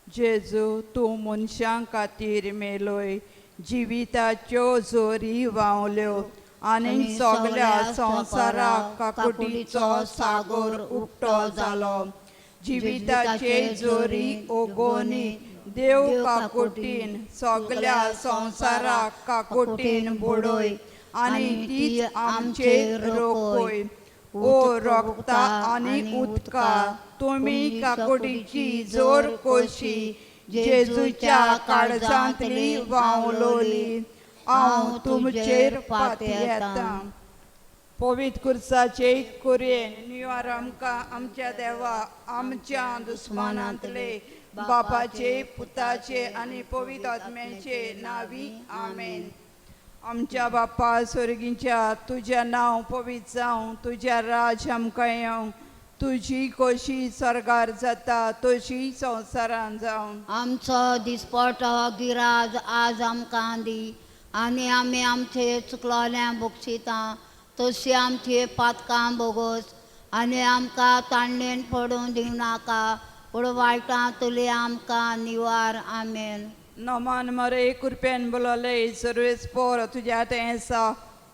जेजू तूं मनशां खातीर मेलोय, जिविताच्यो जोरी व्हांवल्यो आनी सगल्या संवसाराक काकुटीचो सागोर उक्तो जालो. जिविताचे जोरी ओगोनी देव काकुटीन सगल्या संवसाराक काकुटीन बुडय आनी तीच आमचेर रोखय. ओ रोगता आनी उदका, तुमी काकुटीची जोर कशी जेजूच्या काळजांतली व्हांवलोली, हांव तुमचेर पातयेतां. पवित्र कुर्साचे कुरयेन निवार आमकां आमच्या देवा आमच्या दुस्मानांतले बापाचे पुताचे आनी पवित्र आत्म्याचे नावी आमेन. आमच्या बापा स्वर्गीच्या, तुजें नांव पवित्र जावं, तुजें राज आमकां येवं, तुजी खोशी स्वर्गार जाता तशी संवसारान जावं. आमचो दिसपटो गिराज आज आमकां दी आनी आमी आमचे चुकलोल्या बक्षिता तशी आमची पातकां बोगस आनी आमकां ताणणेन पडूं दिवनाका पूण वायटांतली आमकां निवार. आमेन. नमान मरे, कृपेन बोलले, सर्वेस्पोर तुज्या तें आसा,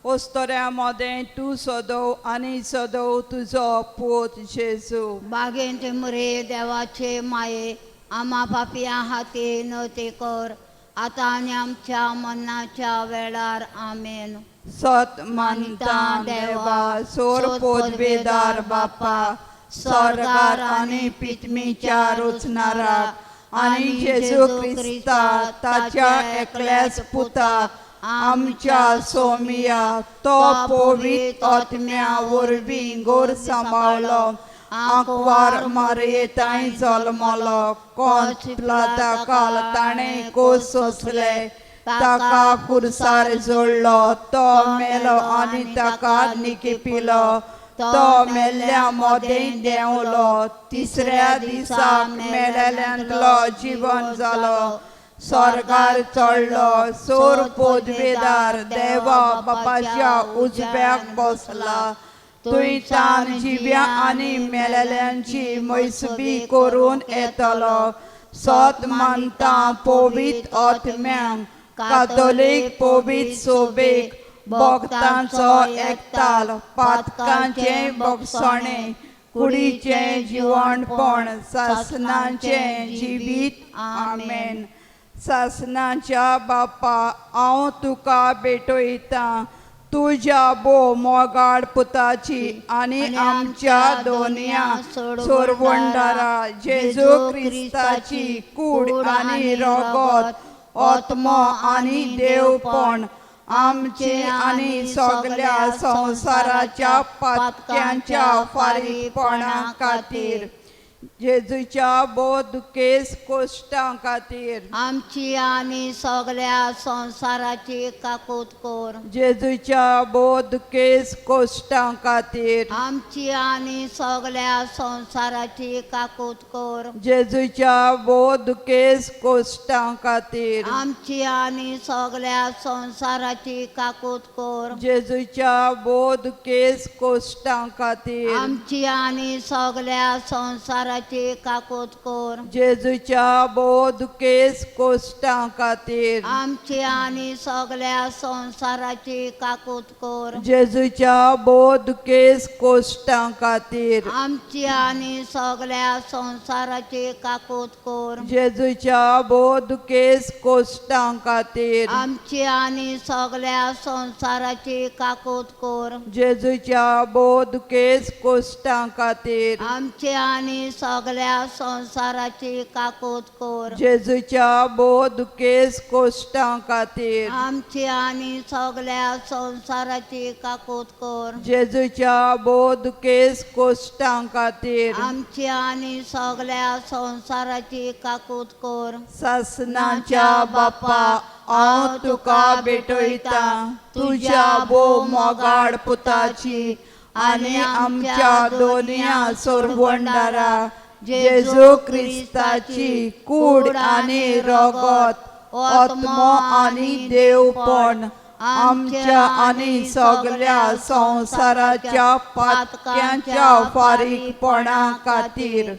ओस्तोऱ्या मोदें तूं सदो आनी सदो तुजो पूत जेजू. बागेंत मरे देवाचे माये, आमा पापया हाती न ते कर आतां आनी आमच्या मरणाच्या वेळार. आमेन. सत मानता देवा, सोर पोदवेदार बापा, स्वर्गार आनी पितमीच्या रचणाराक आनी जेजू क्रिस्ता ताच्या एकल्याच पुता आमच्या सोमिया, तो पवित्र आत्म्या वरवीं गोर सांबाळलो, आंकवार मारयेतांय जल्मलो, कोंत काल ताणें कोस सोंसले, ताका कुर्सार जोडलो, तो मेलो आनी ताका निकिपिलो, तो मेल्ल्या मोदें देंवलो, तिसऱ्या दिसाक मेलेल्यांतलो जिवन जालो, स्वर्गार चडलो, सोर पोदवेदार देवा बापाच्या उजव्याक बसला, थंयच्यान जिव्या आनी मेलेल्यांची मैसुबी करून येतलो. सत मानता पवित्र आत्म्यांक, कातोलीक पवित्र सोबेक, भक्तांचो एकताल, पातकांचें बगसणें, कुडीचें जिवणपण, सासनाचें जिवीत. आमेन. सासनाच्या बापा, हांव तुका भेटयतां तुज्या भोव मोगाळ पुताची आनी आमच्या दोनया सोरवंडारा जेजू क्रिस्ताची कूड आनी रगत, आत्मो आनी देवपण आमचे आनी सगल्या संवसाराच्या पातक्यांच्या फारीकपणा खातीर, जेजूच्या भोव दुखेस कोश्टां खातीर, आमची आनी सगल्या संवसाराची काकूत कर. जेजूच्या भोव दुखेस कोश्टां खातीर, आमची आनी सगल्या संवसाराची काकूत कर. जेजूच्या भोव दुखेस कोश्टां खातीर, आमची आनी सगल्या संवसाराची काकूत कर. जेजूच्या भोव दुखेस कोश्टां खातीर, आमची आनी सगल्या संवसाराची काकूत कर. जेजूच्या भोव दुखेस कोश्टां खातीर, आमची आनी सगल्या संवसाराची काकूत कर. जेजूच्या भोव दुखेस कोश्टां खातीर, आमची आनी सगल्या संवसाराची काकूत कर. जेजूच्या भोव दुखेस कोश्टां खातीर, आमची आनी सगल्या संवसाराची काकूत कर. जेजूच्या भोव दुखेस कोश्टां खातीर, आमची आनी सगल्या संवसाराची काकूत कर. जेजूच्या भोव दुखेस कोश्टां खातीर, आमची आनी सगल्या संवसाराची काकूत कर. जेजूच्या भोव दुखेस कोश्टां खातीर, आमची आनी सगल्या संवसाराची काकूत कर. सासनाच्या बापा, हांव तुका भेटयतां तुज्या भोव मोगाळ पुताची आनी आमच्या दोनया सोरवंडारा जेजू क्रिस्ताची कूड आनी रगत, आत्मो आनी देवपण आमच्या आनी सगल्या संवसाराच्या पातक्यांच्या फारीकपणा खातीर,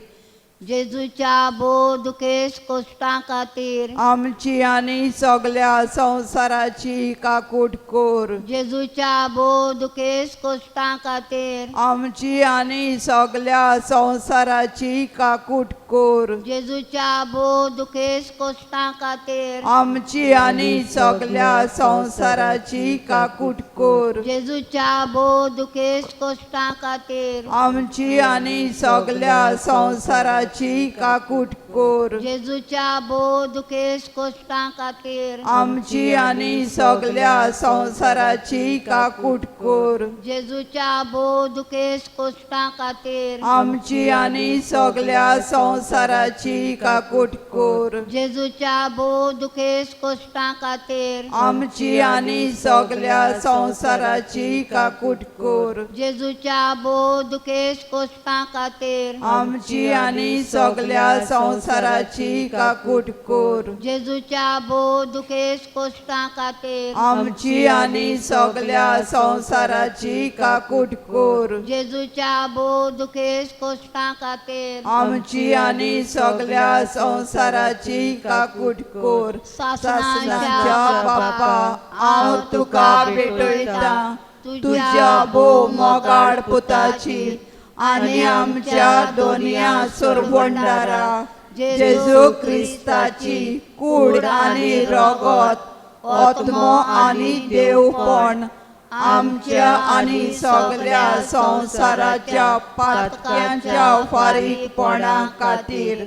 जेजूच्या भोव दुखेस कोश्टां खातीर आमची आनी सगळ्या संवसाराची काकूट कर. जेजूच्या भोव दुखेस कोश्टां खातीर आमची आनी सगळ्या संवसाराची काकूट कर. जेजूच्या भोव दुखेस कोश्टां खातीर आमची आनी सगळ्या संवसाराची काकूट कर. जेजूच्या भोव दुखेस कोश्टां खातीर आमची आनी सगळ्या संवसाराची काकूट कर. जेजूच्या भोव दुखेस कोश्टां खातीर आमची आनी सगळ्या संवसाराची काकूट कर. जेजूच्या भोव दुखेस कोश्टां खातीर आमची आनी सगळ्या संवसाराची काकूट कर. जेजूच्या भोव दुखेस कोश्टां खातीर आमची आनी सगळ्या संवसाराची काकूट कर. जेजूच्या भोव दुखेस कोश्टां खातीर आमची आनी सगळ्या संवसाराची काकूट कर. जेजूच्या भोव दुखेस कोश्टां खातीर आमची आनी सगळ्या संवसाराची काकूट कर. जेजूच्या भोव दुखेस कोश्टां खातीर आमची आनी सगळ्या संवसाराची काकूट कर. सासणाच्या बापा, हांव तुका भेटयतां तुज्या भोव मोगाळ पुताची आनी आमच्या दोनया सोरवंडारा जेजू क्रिस्ताची कूड आनी रगत, आत्मो आनी देवपण आमच्या आनी सगळ्या संवसाराच्या पातक्यांच्या फारीकपणा खातीर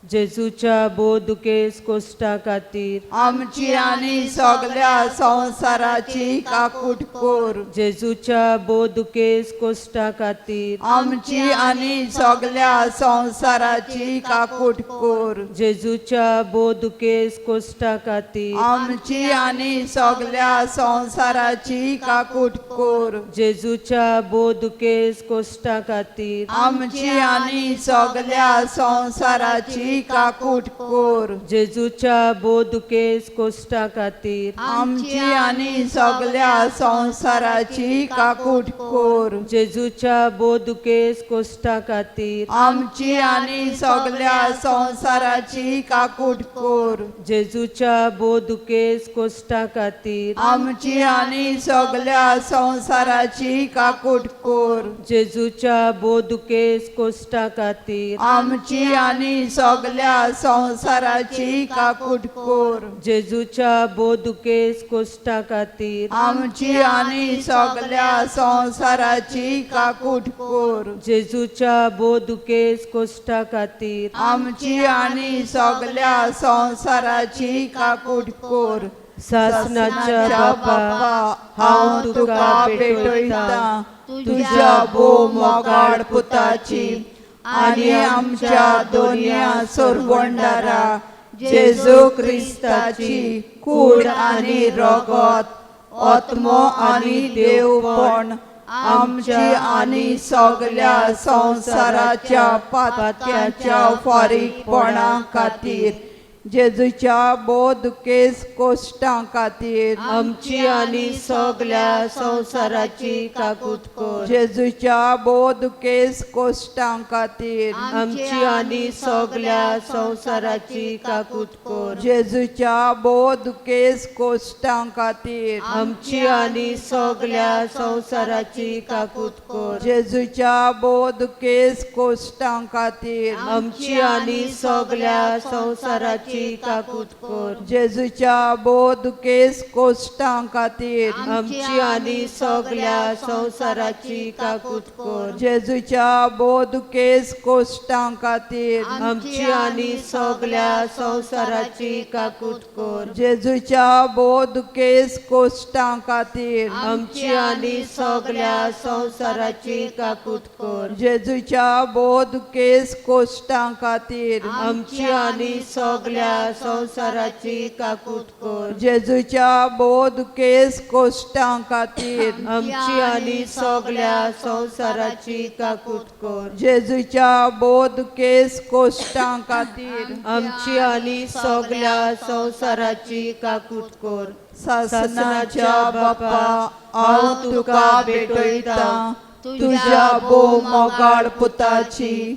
जेजूच्या भोव दुखेस कोश्टां खातीर आमची आनी सगळ्या संवसाराची काकूट कर. जेजूच्या भोव दुखेस कोश्टां खातीर आमची आनी सगळ्या संवसाराची काकूट कर. जेजूच्या भोव दुखेस कोश्टां खातीर आमची आनी सगळ्या संवसाराची काकूट कर. जेजूच्या भोव दुखेस कोश्टां खातीर आमची आनी सगळ्या संवसाराची काकूट कर. जेजूच्या भोव दुखेस कोश्टां खातीर आमची आनी सगळ्या संवसाराची काकूट कर. जेजूच्या भोव दुखेस कोश्टां खातीर आमची आनी सगळ्या संवसाराची काकूट कर. जेजूच्या भोव दुखेस कोश्टां खातीर आमची आनी सगळ्या संवसाराची काकूट कर. जेजूच्या भोव दुखेस कोश्टां खातीर आमची आनी सगळ्या संवसाराची काकूट कर. जेजूच्या भोव दुखेस कोश्टां खातीर आमची आनी सगळ्या संवसाराची काकूट कर. जेजूच्या भोव दुखेस कोश्टां खातीर आमची आनी सगळ्या संवसाराची काकूट कर. सासणाच्या बापा, हांव तुका भेटयतां तुज्या भोव मोगाळ पुताची आनी आमच्या दोनया सोरवंडारा जेजू क्रिस्ताची कूड आनी रगत, आत्मो आनी देवपण आमची आनी सगळ्या संवसाराच्या पातक्यांच्या फारीकपणा खातीर जेजूच्या भोव दुखेस कोश्टां खातीर आमची आनी सगळ्या संवसाराची काकूत कर. जेजूच्या भोव दुखेस कोश्टां खातीर आमची आनी सगळ्या संवसाराची काकूत कर. जेजूच्या भोव दुखेस कोश्टां खातीर आमची आनी सगळ्या संवसाराची काकूत कर. जेजूच्या भोव दुखेस कोश्टां खातीर आमची आनी सगळ्या संवसाराची काकूत कर. जेजूच्या भोव दुखेस कोश्टां खातीर आमची आनी सगळ्या संवसाराची काकूत कर. जेजूच्या भोव दुखेस कोश्टां खातीर आमची आनी सगळ्या संवसाराची काकूत कर. जेजूच्या भोव दुखेस कोश्टां खातीर आमची आनी सगळ्या संवसाराची काकूत कर. जेजूच्या भोव दुखेस कोश्टां खातीर आमची आनी सगळ्या संवसाराची काकूत कर. जेजूच्या भोव दुखेस कोश्टां खातीर आमची आनी सगळ्या संवसाराची काकूत कर. जेजूच्या भोव दुखेस कोश्टां खातीर आमची आनी सगळ्या संवसाराची काकूत कर. सासणाच्या बापा, हांव तुका भेटयतां तुज्या भोव मोगाळ पुताची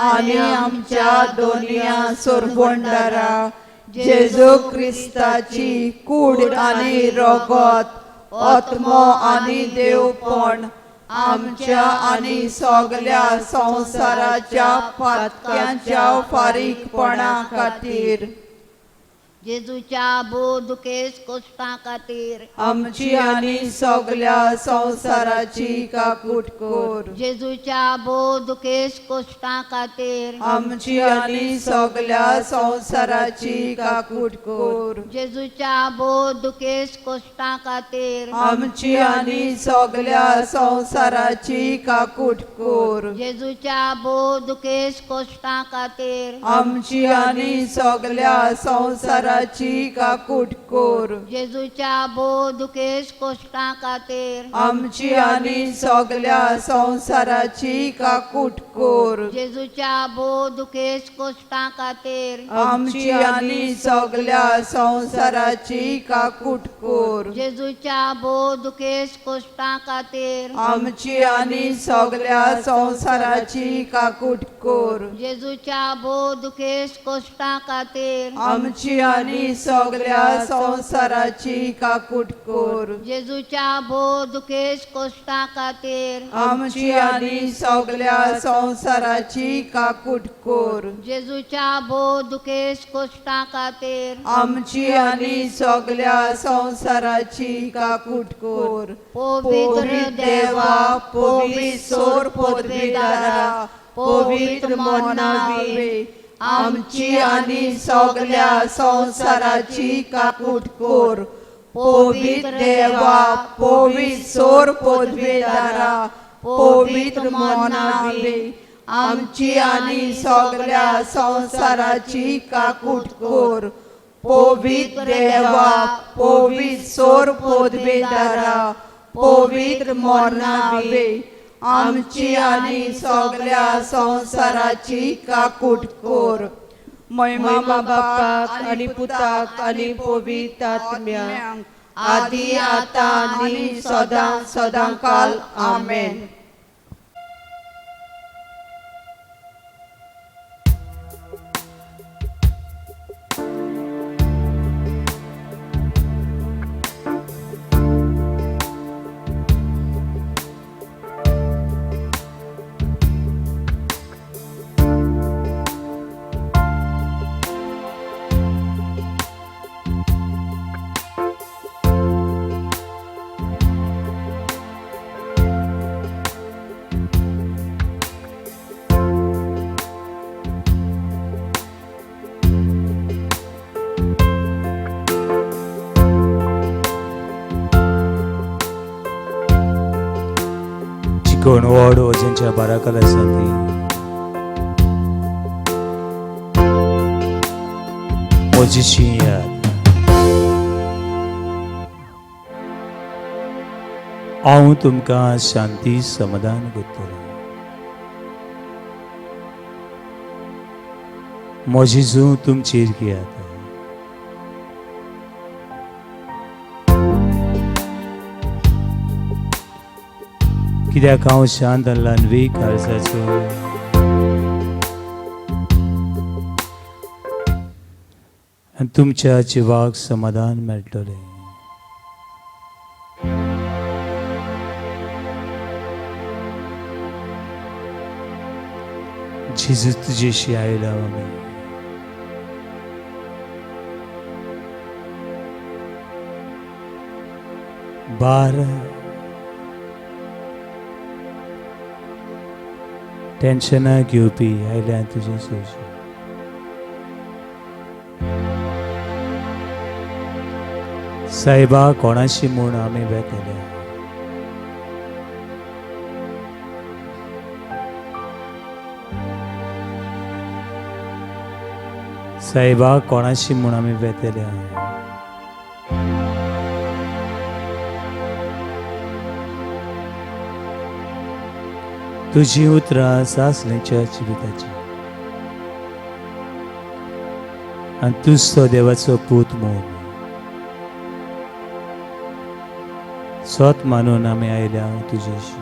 आनी आमच्या दोनया सोरबोंडारा जेजू क्रिस्ताची कूड आनी रगत आत्मो आनी देवपण आमच्या आनी सगल्या संवसाराच्या पातक्यांच्या फारीकपणा खातीर जेजूच्या भो दुखेस कोश्टा खातीर आमची आनी सगल्या संवसाराची काकूट कर. जेजूच्या भो दुखेस कोश्टा खातीर आमची आनी सगल्या संवसाराची काकूट कर. जेजूच्या भो दुखेस कोश्टा खातीर आमची आनी सगल्या संवसाराची काकूट कर. जेजूच्या भो दुखेस कोश्टा खातीर आमची आनी सगल्या संवसाराची काकूट कर. जेजूच्या भो दुखेस कोश्टा खातीर आमची आनी सगल्या संवसाराची काकूट कर. जेजूच्या भो दुखेस कोश्टा खातीर आमची आनी सगल्या संवसाराची काकूट कर. जेजूच्या भो दुखेस कोश्टा खातीर आमची आनी सगल्या संवसाराची काकूट कर. जेजूच्या भो दुखेस कोश्टा खातीर आमची आनी सगल्या संवसाराची काकूट कर. जेजूच्या भो दुखेस कोश्टा खातीर आमची आनी सगल्या संवसाराची काकूट कर. जेजूच्या भो दुखेस कोश्टा खातीर आमची आनी सगल्या संवसाराची काकूट कर. पवित्र देवा, पवित्र सोर पदवीदारा, पवित्र मनावे, आमची आनी सगल्या संवसाराची काकूट कर. पवित्र देवा, पवित्र सोर पदवीदारा, पवित्र मनावे, आमची आनी सगल्या संवसाराची काकूट कर. पवित्र देवा, पवित्र सोर पदवीदारा, पवित्र मरणावे, आमची आनी सगल्या संवसाराची काकूट कर. महिमा बापाक आनी पुताक आनी पवित्र आत्म्याक, आदी आता आनी सदां सदां काल. आमेन. चिकण व्हड वजनच्या बाराकाल आसा ती म्हजीशी याद. हांव तुमकां शांती समाधान करतलो. म्हजी जूं तुमचेर घेयात. कित्याक हांव शांत आनी ल्हानवी काळजाचो. आनी तुमच्या जिवाक समाधान मेळटलें. जेजू तुजेशी आयला आमी. बार टेन्शनां घेवपी आयल्या तुजे सोशी. सायबा कोणाशी म्हूण आमी वेतले. सायबा कोणाशी म्हूण आमी वेतले. तुजी उतरां सासलेच्या जिविताची आनी तूंच तो देवाचो पूत म्हूण स्वत मानून आमी आयल्या तुजेशी.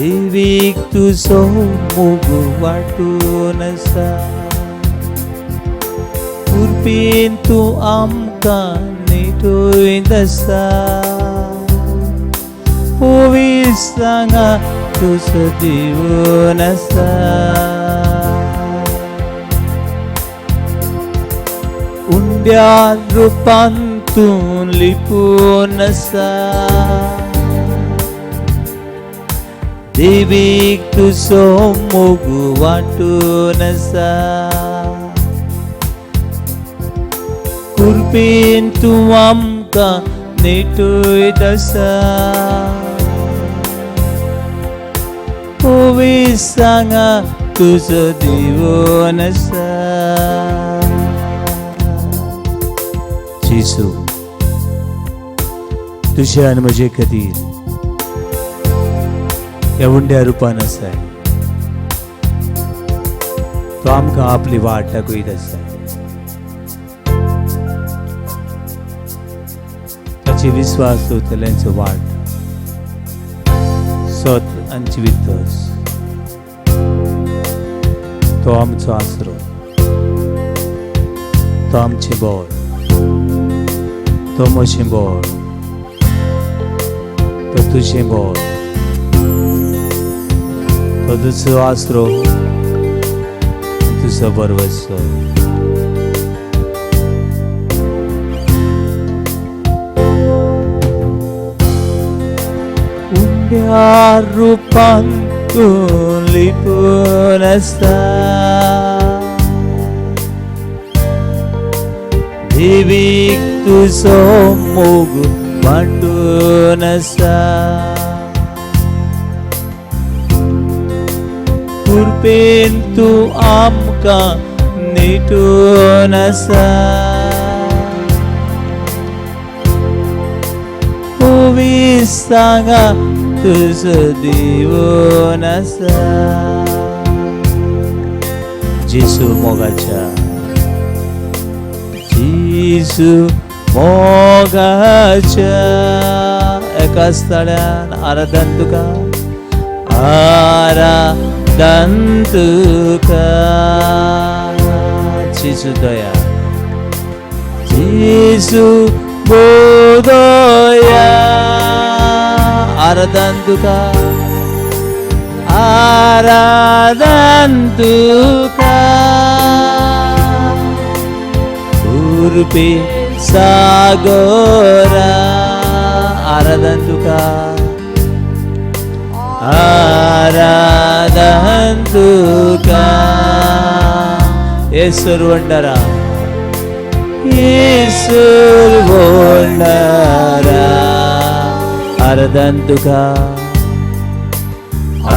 देवीक तुजो मोग वांटून आसा कृपेन तूं आमकां नेटयत आसा पविसांगा तुजो दिवन आसा उंड्या रुपान तूं लिपून आसा देवीक तुजो मोग वांटून आसा कृपेन तूं आमकां नेटयत आसा पविसांगा तुजो दिवन आसा जेजू तुज्या आनी म्हजे खातीर ह्या उंड्या रुपान आसाय तो आमकां आपली वाट दाखयत आसा ताचे विस्वास दवरतल्यांचो वाट सत आनी जिवीत तो आमचो आसरो तो आमचें बळ तो म्हजें बळ तो तुजें बळ तो तुजो आसरो तुजो बरवसो. उंड्या रुपान तूं लिपून आसा देवीक तुजो मोग वांटून आसा कृपेन तूं आमकां नेटून आसा पविसांगा तुजो दिवन आसा जेजू मोगाच्या जेजू मोगाच्या एकाच ताळ्यान आराधन तुका आराधन तुका जेजू दया जेजू बोदया आराधन तुका आराधन तुका कृपे सागरा आराधन तुका आराधन तुका येसर वंडरा येसर वंडरा आराधन तुका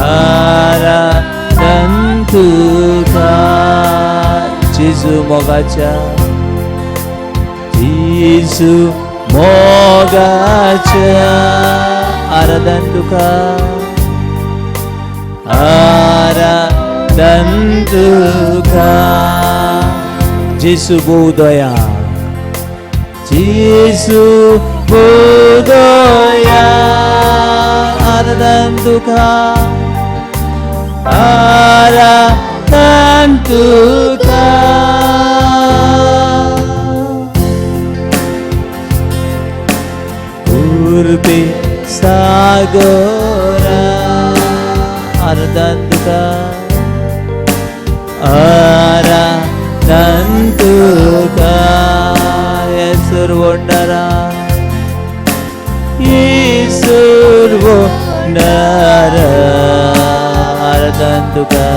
आराधन तुका जेजू मोगाच्या जेजू मोगाच्या आराधन तुका आराधन तुका जेजू बोदया जेजू बोदया आराधन तुका आराधन तुका कृपे सागरा आराधन तुका आराधन तुका येसर वंडरा येसर वंडरा आराधन तुका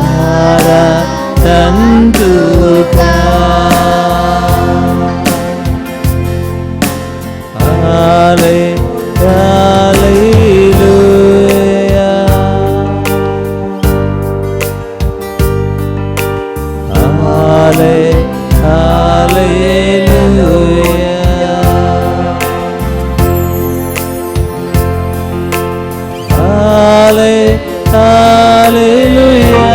आराधन तुका Hallelujah. Hallelujah. Hallelujah.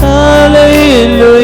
Hallelujah.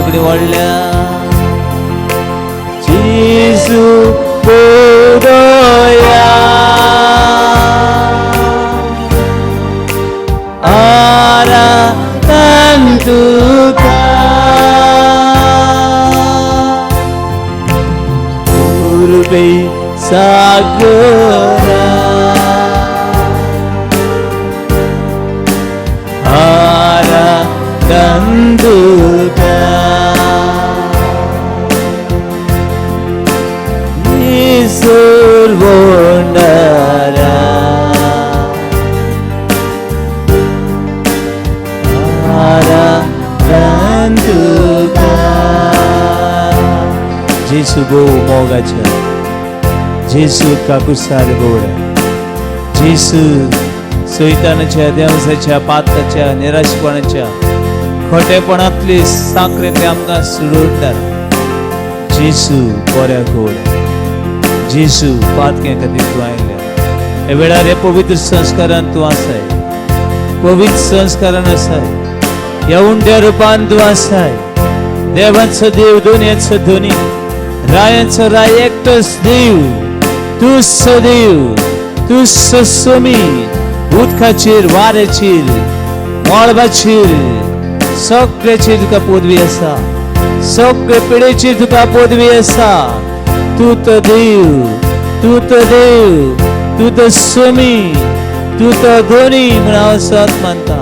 फुगडी वाडल्या जेजू बोदया आराधन तुका पूर्वे सागरा आराधन तुका निसर्वोंडरा आराधन तुका जेसू भोव मोगाच्या जेसू काकुसार गोड जेसू सैतानाच्या देवसाच्या पातकाच्या निराशपणाच्या खोटेपणांतली साखरेंतली आमकां सोडून जेसू बऱ्या गोड जेसू पातक्या खातीर तूं आयल्या हे वेळार हे पवित्र संस्कारान तूं आसाय पवित्र संस्कारान आसाय ह्या उंड्या रुपान तूं आसाय देवांचो देव दोनयांचो धनी रायांचो राय एकटोच देव तूं सदैव तूं ससमी उदकाचेर वाऱ्याचेर मळबाचेर सगळ्याचेर तुका पदवी आसा सगळे पिडेचेर तुका पदवी आसा तूं तो देव तूं तो देव तूं तो समी तूं तो धनी म्हूण हांव सत मानता.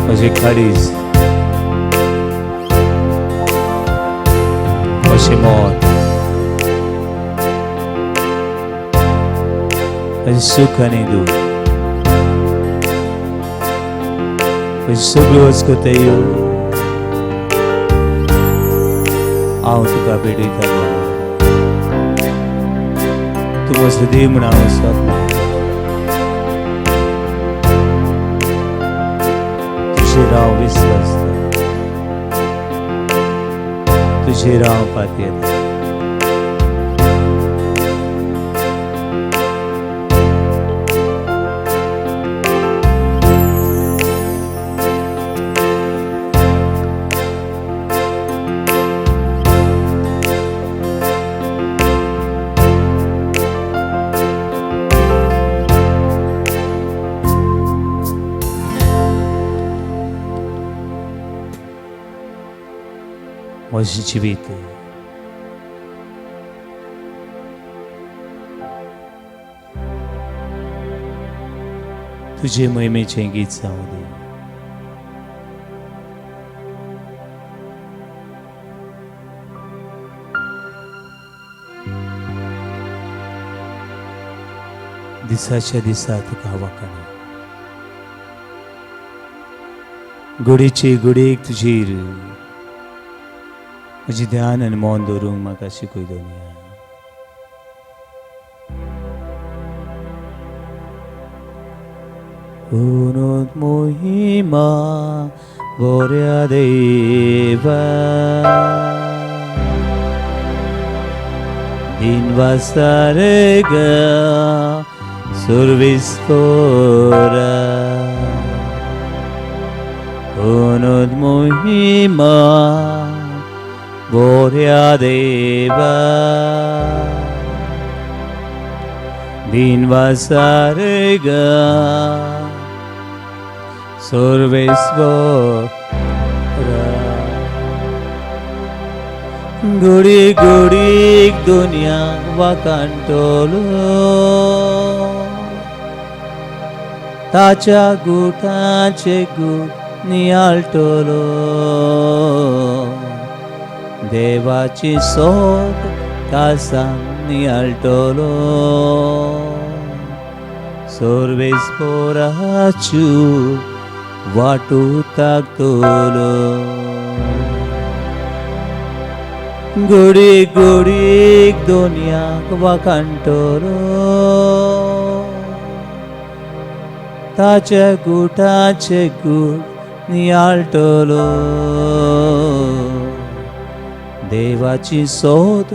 म्हजें काळीज म्हजें मन म्हजें सूख आनी दूख म्हजी सगळ्यो वचकतयो हांव तुका भेटयता. तूं म्हजो देव म्हूण हांव सत तुजेर हांव विस्वास तुजेर हांव पातयेता. म्हजें जिवीत तुजे महिमेचें गीत जावं दी. दिसाच्या दिसा तुका वाखाणो घडयेचे घडयेक तुजेर म्हजें ध्यान आनी मन दवरूंक म्हाका शिकय दोनया. उनोत मोहिमा बोऱ्या देवा दिनवासारे ग सुरविस्तोरा उनोत मोहिमा बोऱ्या देवा दिनवासारे ग सर्वेस्वरा गुडी गुडीक दुनियाक वाकांटलो ताच्या गुटाचे गूट नियाळटलो देवाची सोद कासान नियाळटलो सर्वेस्पोराचू वाटू ताकतलो गुडी गुडीक दुनियाक वाकांटलो ताच्या गुटाचे गूट नियाळटलो देवाची सोद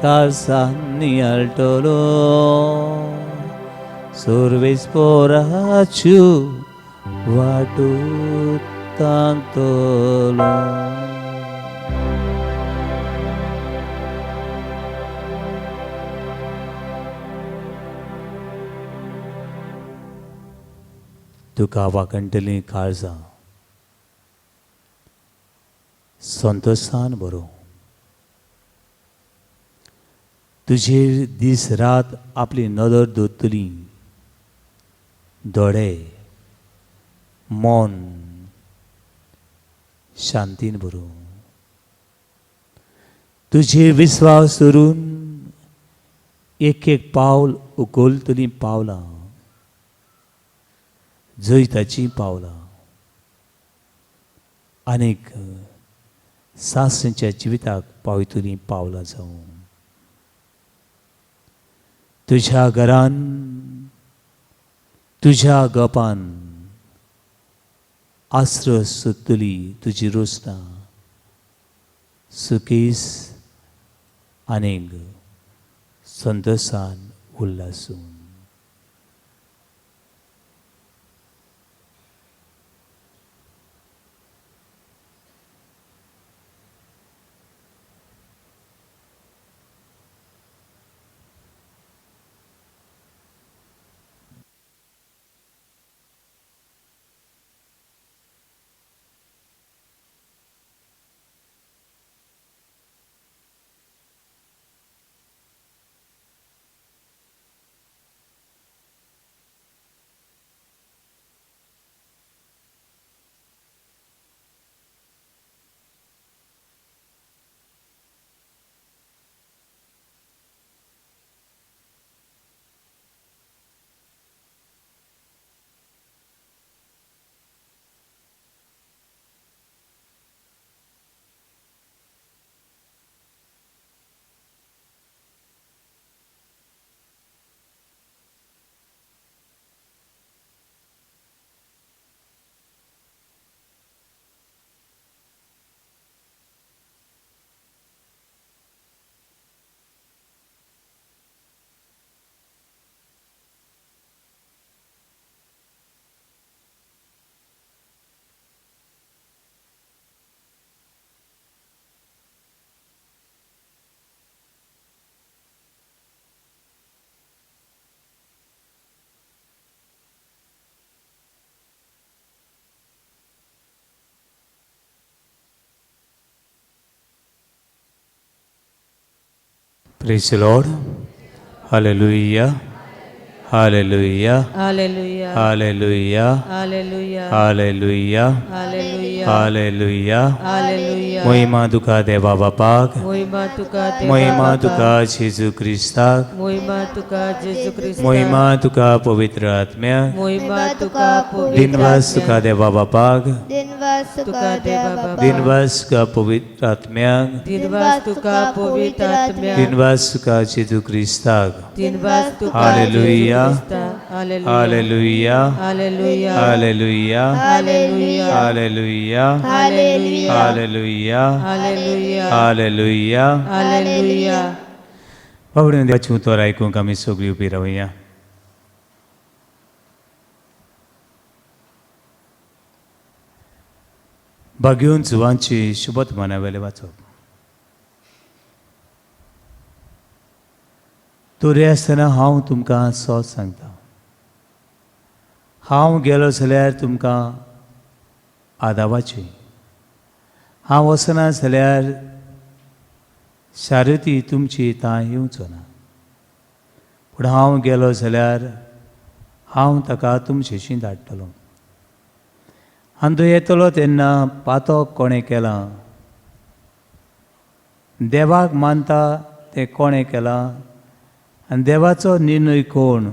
काळसान नियाळटलो सर्वेस्पोराचू वाटू तांतलो. तुका वाकणटलीं काळजां संतोशान बरोवं तुजेर दीस रात आपली नदर दवरतली दोळे मन शांतीन बरोवं तुजेर विस्वास धरून एक एक पावल उखलतलीं पावलां जैताचीं पावलां आनीक सासणच्या जिविताक पावयतलीं पावलां जावं. तुज्या घरान तुज्या गपान आस्र सोदतली तुजी रोसना सुकेस आनीक संतोशान उल्लासून. Praise the Lord. Hallelujah. Hallelujah. Hallelujah. Hallelujah. Hallelujah. Hallelujah. Hallelujah. Hallelujah. Hallelujah. महिमा तुका देवा बापाक, मोहिमा तुका देवा महिमा बापा. तुका जेजू क्रिस्ताक, मोहिमा तुका जेजू क्रिस्ता. महिमा तुका पवित्र आत्म्याक, मोहिमा तुका पवित्र दिनवास तुका देवा बापाक, दिनवास तुका देवा बापा. दिनवास तुका पवित्र आत्म्याक, दिनवास तुका पवित्र आत्म्या. दिनवास तुका जेजू क्रिस्ताक. दिनवास तुका हालेलुया. जेजू क्रिस्ता. Hallelujah. Hallelujah. Hallelujah. Hallelujah. Hallelujah. Hallelujah. Hallelujah. Hallelujah. Hallelujah. Hallelujah. बाबडे देवाचें उतर आयकूंक आमी सगळीं उबी रावया. भाग्योन जुवांची शुभत मनावेलें वाचप. तरी आसतना हांव तुमकां सोद सांगता, हांव गेलो जाल्यार तुमकां आदावाचें, हांव वचना जाल्यार शारती तुमची तां येवचो ना, पूण हांव गेलो जाल्यार हांव ताका तुमचेशी धाडटलो. आनी तो येतलो तेन्ना पातक कोणें केलां, देवाक मानता तें कोणें केलां आनी देवाचो निर्णय कोण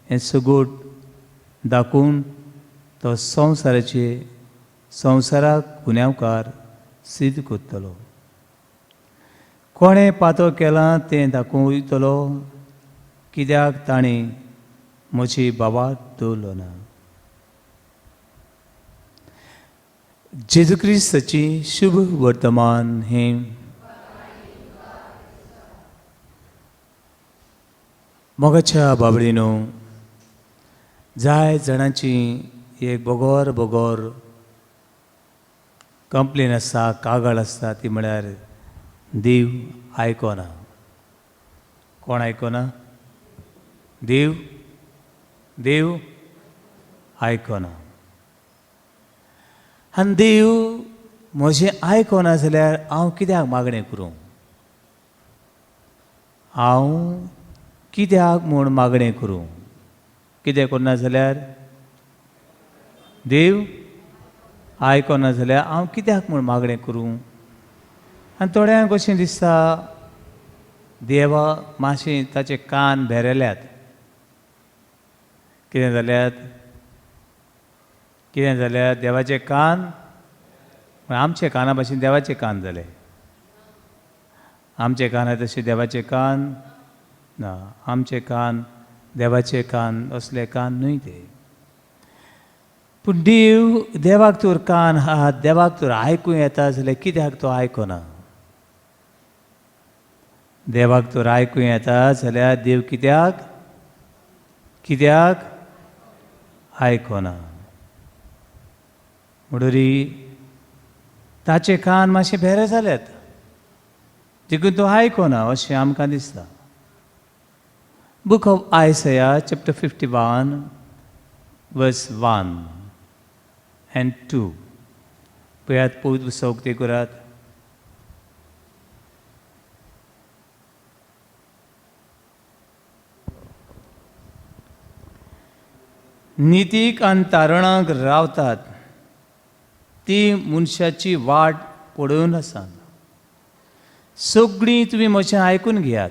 हें सगूट दाखोवन तो संवसाराचे संवसाराक गुन्यांवकार सिद्ध करतलो. कोणें पातक केलां तें दाखयतलो, कित्याक ताणें म्हजी बाबा दवरलो ना. जेजू क्रिस्ताची शुभ वर्तमान हें. मोगाच्या बाबडीनो, जाय जाणांची एक बोगोर बोगोर कंप्लेन आसता, कागाळ आसता, ती म्हळ्यार देव आयकना. कोण आयकना? देव देव आयकना. आनी देव म्हजें आयकना जाल्यार हांव कित्याक मागणें करूं? हांव कित्याक म्हूण मागणें करूं? कितें करना जाल्यार देव आयकना जाल्यार हांव कित्याक म्हूण मागणें करूं? आनी थोड्यांक अशें दिसता देवा मातशें ताचे कान भेरेल्यात. कितें जाल्यात? कितें जाल्यात? देवाचे कान आमचे काना भाशेन देवाचे कान जाले. आमचे कान तशे देवाचे कान ना. आमचे कान देवाचे कान असले कान न्हय ते. पूण देव देवाक तर कान आहा, देवाक तर आयकूं येता जाल्यार कित्याक तो आयकना? देवाक तर आयकूं येता जाल्यार देव कित्याक कित्याक आयकना? म्हणटरी ताचे कान मातशे भेरे जाल्यात देखून तो आयकना अशें आमकां दिसता. Book of Isaiah chapter 51 verse 1 and 2. पळयात, पवित्र पुस्तक उक्तें करात. नितीक आनी तारणाक रावतात ती मनशाची वाट पळोवन आसात. सगळीं तुमी म्हजें आयकून घेयात.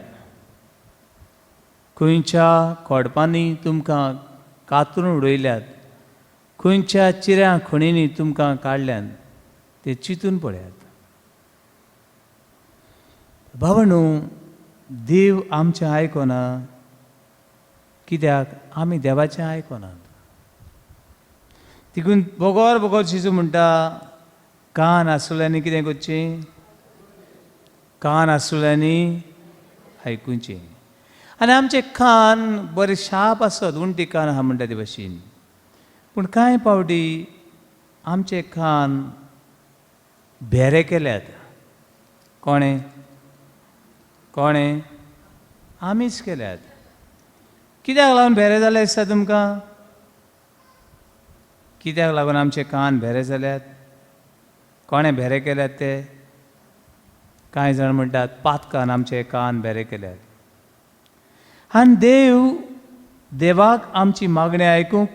खंयच्या खोडपांनी तुमकां कातरून उडयल्यात, खंयच्या चिऱ्यां खणींनी तुमकां काडल्यात ते चिंतून पळयात. भावणू, देव आमचें आयकना कित्याक? आमी देवाचें आयकनात. तिकून बोगोर बोगोर जेजू म्हणटा, कान आसल्यांनी कितें करचें? कान आसल्यांनी आयकुचें. आनी आमचे कान बरे शार्प आसत, उंटी कान आहा म्हणटा ते भाशेन, पूण कांय पावटी आमचे कान भेरे केल्यात. कोणें? कोणें? आमीच केल्यात. कित्याक लागून भेरे जाले दिसता तुमकां? कित्याक लागून आमचे कान भेरे जाल्यात? कोणें भेरे केल्यात ते? कांय जाण म्हणटात पातकान आमचे कान भेरे केल्यात. आनी देव देवाक आमची मागणी आयकूंक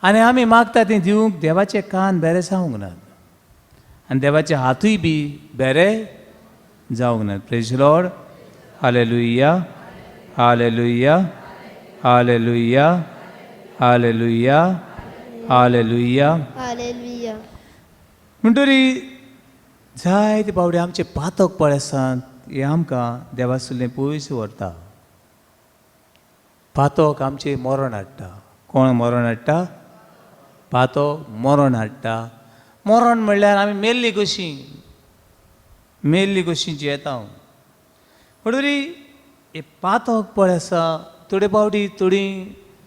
आनी आमी मागता तें दिवंक देवाचे कान भेरे जावंक नात आनी देवाचे हातूय बी भेरे जावंक नात. Praise Lord. Hallelujah, hallelujah, hallelujah, hallelujah, hallelujah. Hallelujah. म्हणटरी जायते फावटी आमचे पातक पळय आसात हें आमकां देवासुलें पयस व्हरता. पातक आमचें मरण हाडटा. कोण मरण हाडटा? पातक मरण हाडटा. मरण म्हणल्यार आमी मेल्ली कशी, मेल्ली कशी जियेता. म्हणटरी हे पातक पळय आसा थोडे फावटी थोडी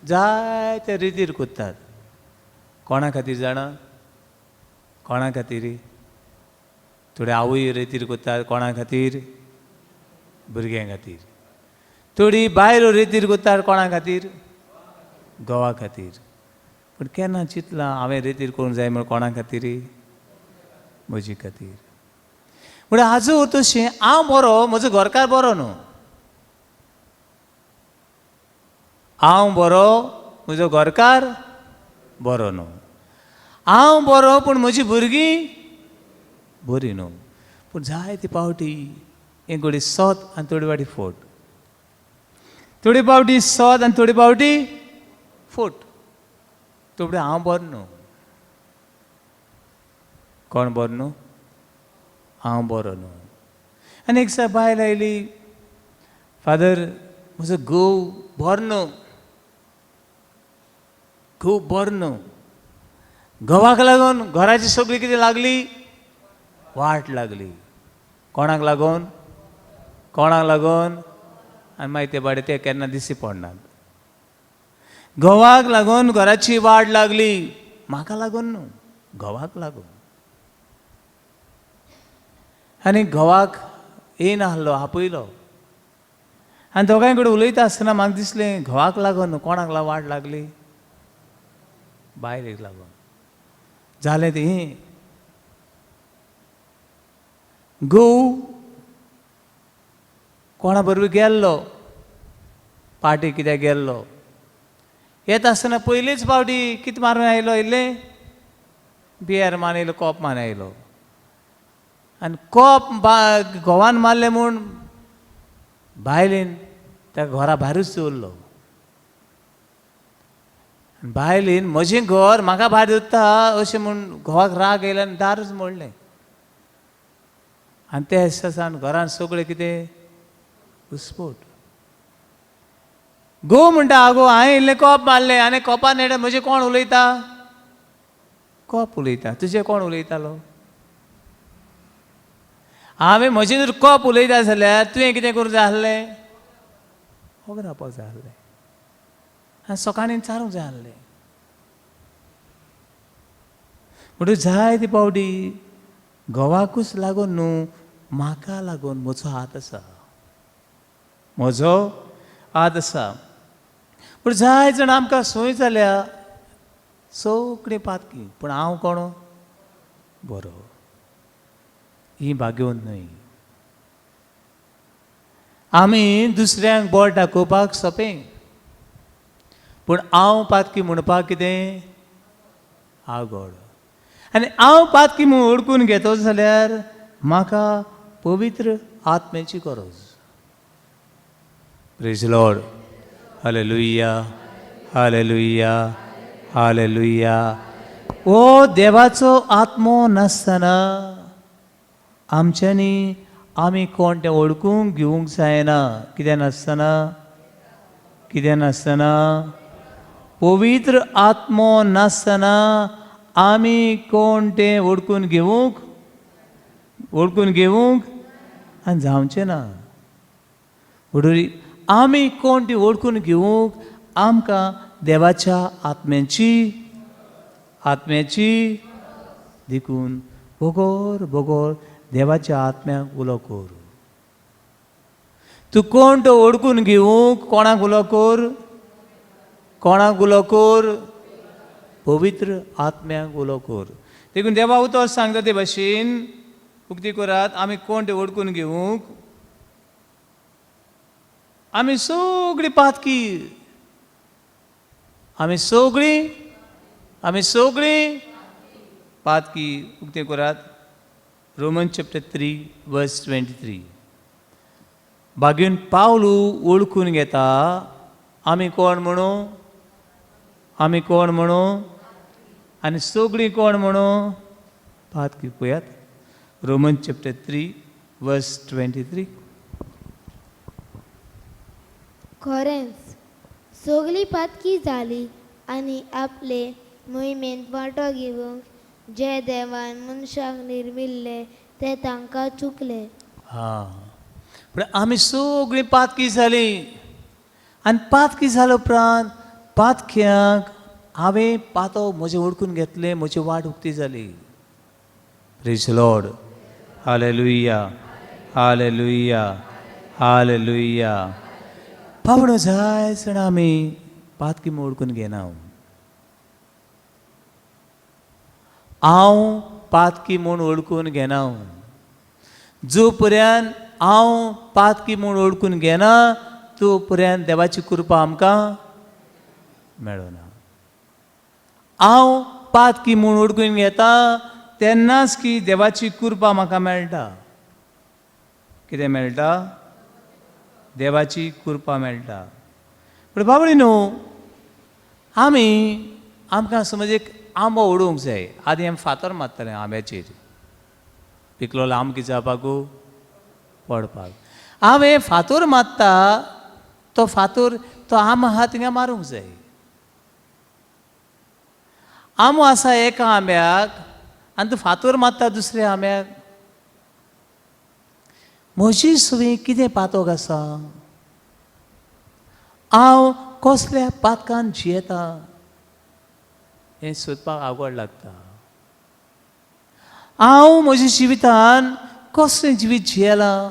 जायते रितीर करतात. कोणा खातीर जाणा? कोणा खातीर? थोडे आवय रेतीर करतात. कोणा खातीर? भुरग्यां खातीर. थोडी बायलो रेतीर कोत्तार कोणा खातीर? घोवा खातीर. पूण केन्ना चिंतलां हांवें रेतीर करूंक जाय म्हूण कोणा खातीर? म्हजे खातीर. म्हणल्यार आजू तशें हांव बरो, म्हजो घरकार बरो न्हू. हांव बरो, म्हजो घरकार बरो न्हू. हांव बरो पूण म्हजी भुरगीं बरीं न्हू. पूण जायते पावटी हें घोडी सत आनी थोडी फावटी फोट, थोडी फावटी सत आनी थोडी फावटी फोट. थोडे हांव बरो न्हू. कोण बरो न्हू? हांव बरो न्हू. आनी एक दिसा बायल आयली, फादर म्हजो घोव बरो न्हू, घोव बरो न्हू. घोवाक लागून घराची सगळी कितें लागली? वाट लागली. कोणाक लागून? कोणाक लागून? आनी मागीर ते बाडे ते केन्ना दिश्टी पडनात. घोवाक लागून घराची वाट लागली, म्हाका लागून न्हू, घोवाक लागून. आनी घोवाक येयनासलो, आपयलो आनी दोगांय कडेन उलयता आसतना म्हाका दिसलें घोवाक लागून न्हू, कोणाक लागून वाट लागली? बायलेक लागून. जालें तें, घोव कोणा बरोबर गेल्लो पार्टी कित्याक गेल्लो, येता आसतना पयलीच पावटी कितें मारून आयलो? इल्लें बियर मान येयलो, कोप मान आयलो. आनी कोप घोवान मारलें म्हूण बायलेन ताका घरा भायरूच दवरलो. बायलेन म्हजें घर म्हाका भायर दवरता अशें म्हूण घोवाक राग येयलो आनी दारूच मोडलें. आनी ते दिसा सावन घरान सगळें कितें उस्पोट. घोव म्हणटा, आगो हांवें इल्लें कोप मारलें आनी कोपान नेणें म्हजें कोण उलयता? कोप उलयता. तुजें कोण उलयतालो? हांवें म्हजें जर कोप उलयता जाल्यार तुवें कितें करूंक जाय आसलें? वोगो रावपाक जाय आसलें आनी सकाळीं चारूंक जाय आसलें. म्हणटकच जायते फावटी घोवाकूच लागून न्हू, म्हाका लागून म्हजो हात आसा, म्हजो हात आसा. पूण जाय जाण आमकां संवय जाल्या सगळीं पातकी, पूण हांव कोण बरो, ही भाग्यवंत न्हय. आमी दुसऱ्यांक बोट दाखोवपाक सोंपें, पूण हांव पातकी म्हणपाक कितें आगोड. आनी हांव पातकी म्हूण वळखून घेतो जाल्यार म्हाका पवित्र आत्म्याची गरज. Praise Lord, hallelujah, hallelujah, hallelujah. हो देवाचो आत्मो नासतना आमच्यांनी आमी कोण तें वळखूंक घेवंक जायना. कितें नासतना? कितें नासतना? पवित्र आत्मो नासतना आमी कोण तें वळखून घेवंक, वळखून घेवंक आनी जावचें ना. म्हणून आमी कोण ती वळखून घेवंक आमकां देवाच्या आत्म्याची, आत्म्याची देखून बगर बगर देवाच्या आत्म्याक उलो कर. तूं कोण तो वळखून घेवंक कोणाक उलो कर? कोणाक उलो कर? पवित्र आत्म्याक उलो कर. देखून देवा उतर सांगता ते भाशेन उक्ती करात, आमी कोण ते वळखून घेवंक आमी सगळीं पातकी, आमी सगळीं, आमी सगळीं पातकी. उक्ते करात रोमन चॅप्टर 3 वर्स 23. बागेन पावलू वळखून घेता आमी कोण म्हणू, आमी कोण म्हणू आनी सगळीं कोण म्हणू पातकी. पळयात रोमन चॅप्टर 3 वर्स 23. खरेंच सगळीं पातकी जाली आनी आपले मोहिमेंत वांटो घेवंक जे देवान मनशाक निर्मिल्ले ते तांकां चुकले. हां, पूण आमी सगळीं पातकी जालीं आनी पातकी जाल्या उपरांत पातक्यांक हांवें पातो म्हजें वळखून घेतलें, म्हजी वाट उक्ती जाली. Praise Lord, hallelujah, hallelujah, hallelujah. पावणो जाय जाणा आमी पातकी मोडकून घेना. हांव पातकी म्हूण वळखून घेना. जो पर्यंत हांव पातकी म्हूण वळखून घेना तो पर्यंत देवाची कृपा आमकां मेळना. हांव पातकी म्हूण वळखून घेता तेन्नाच की देवाची कृपा म्हाका मेळटा. कितें मेळटा? देवाची कृपा मेळटा. पूण बाबडी न्हू, आमी आमकां समज एक आंबो उडोवंक जाय. आदी आमी फातर मारताले आंब्याचेर, पिकलोलो आंबो कितें जावपाकू पडपाक. हांवें फातर मारता तो फातर तो आंबो आहा थिंगा मारूंक जाय. आंबो आसा एका आंब्याक आनी तूं फातर मारता दुसऱ्या आंब्याक. म्हजी सुवी कितें पातोक आसा? हांव कसल्या पातकान जियेता हें सोदपाक आवड लागता. हांव म्हज्या जिवितान कसलें जिवीत जियेलां?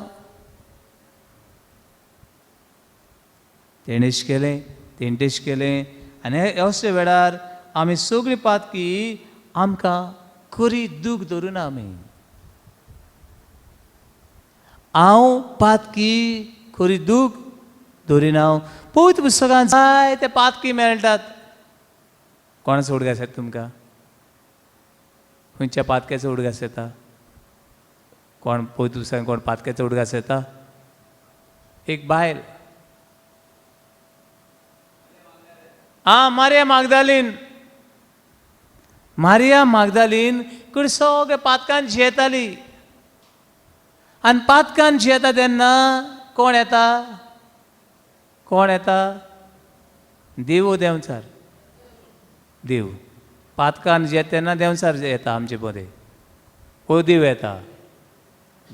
तेणेच केलें, तेणटेच केलें. आनी असल्या वेळार आमी सगळीं पातकी आमकां खरी दूख धरुना आमी. हांव पातकी खरी दूख धरिना. पवित्र पुस्तकान जायते पातकी मेळटात. कोणाचो उडगास येता तुमकां? खंयच्या पातक्याचो उडगास येता? कोण पवित्र पुस्तकान कोण पातक्याचो उडगास येता? एक बायल, आं, मारिया मागदालीन. मारिया मागदालीन कडेन सगळे पातकान जियेताली. आनी पातकान जियेता तेन्ना कोण येता? कोण येता? देव, देंवचार. देव पातकान जियेता तेन्ना देंवचार येता आमचे मदें. ओ देव येता,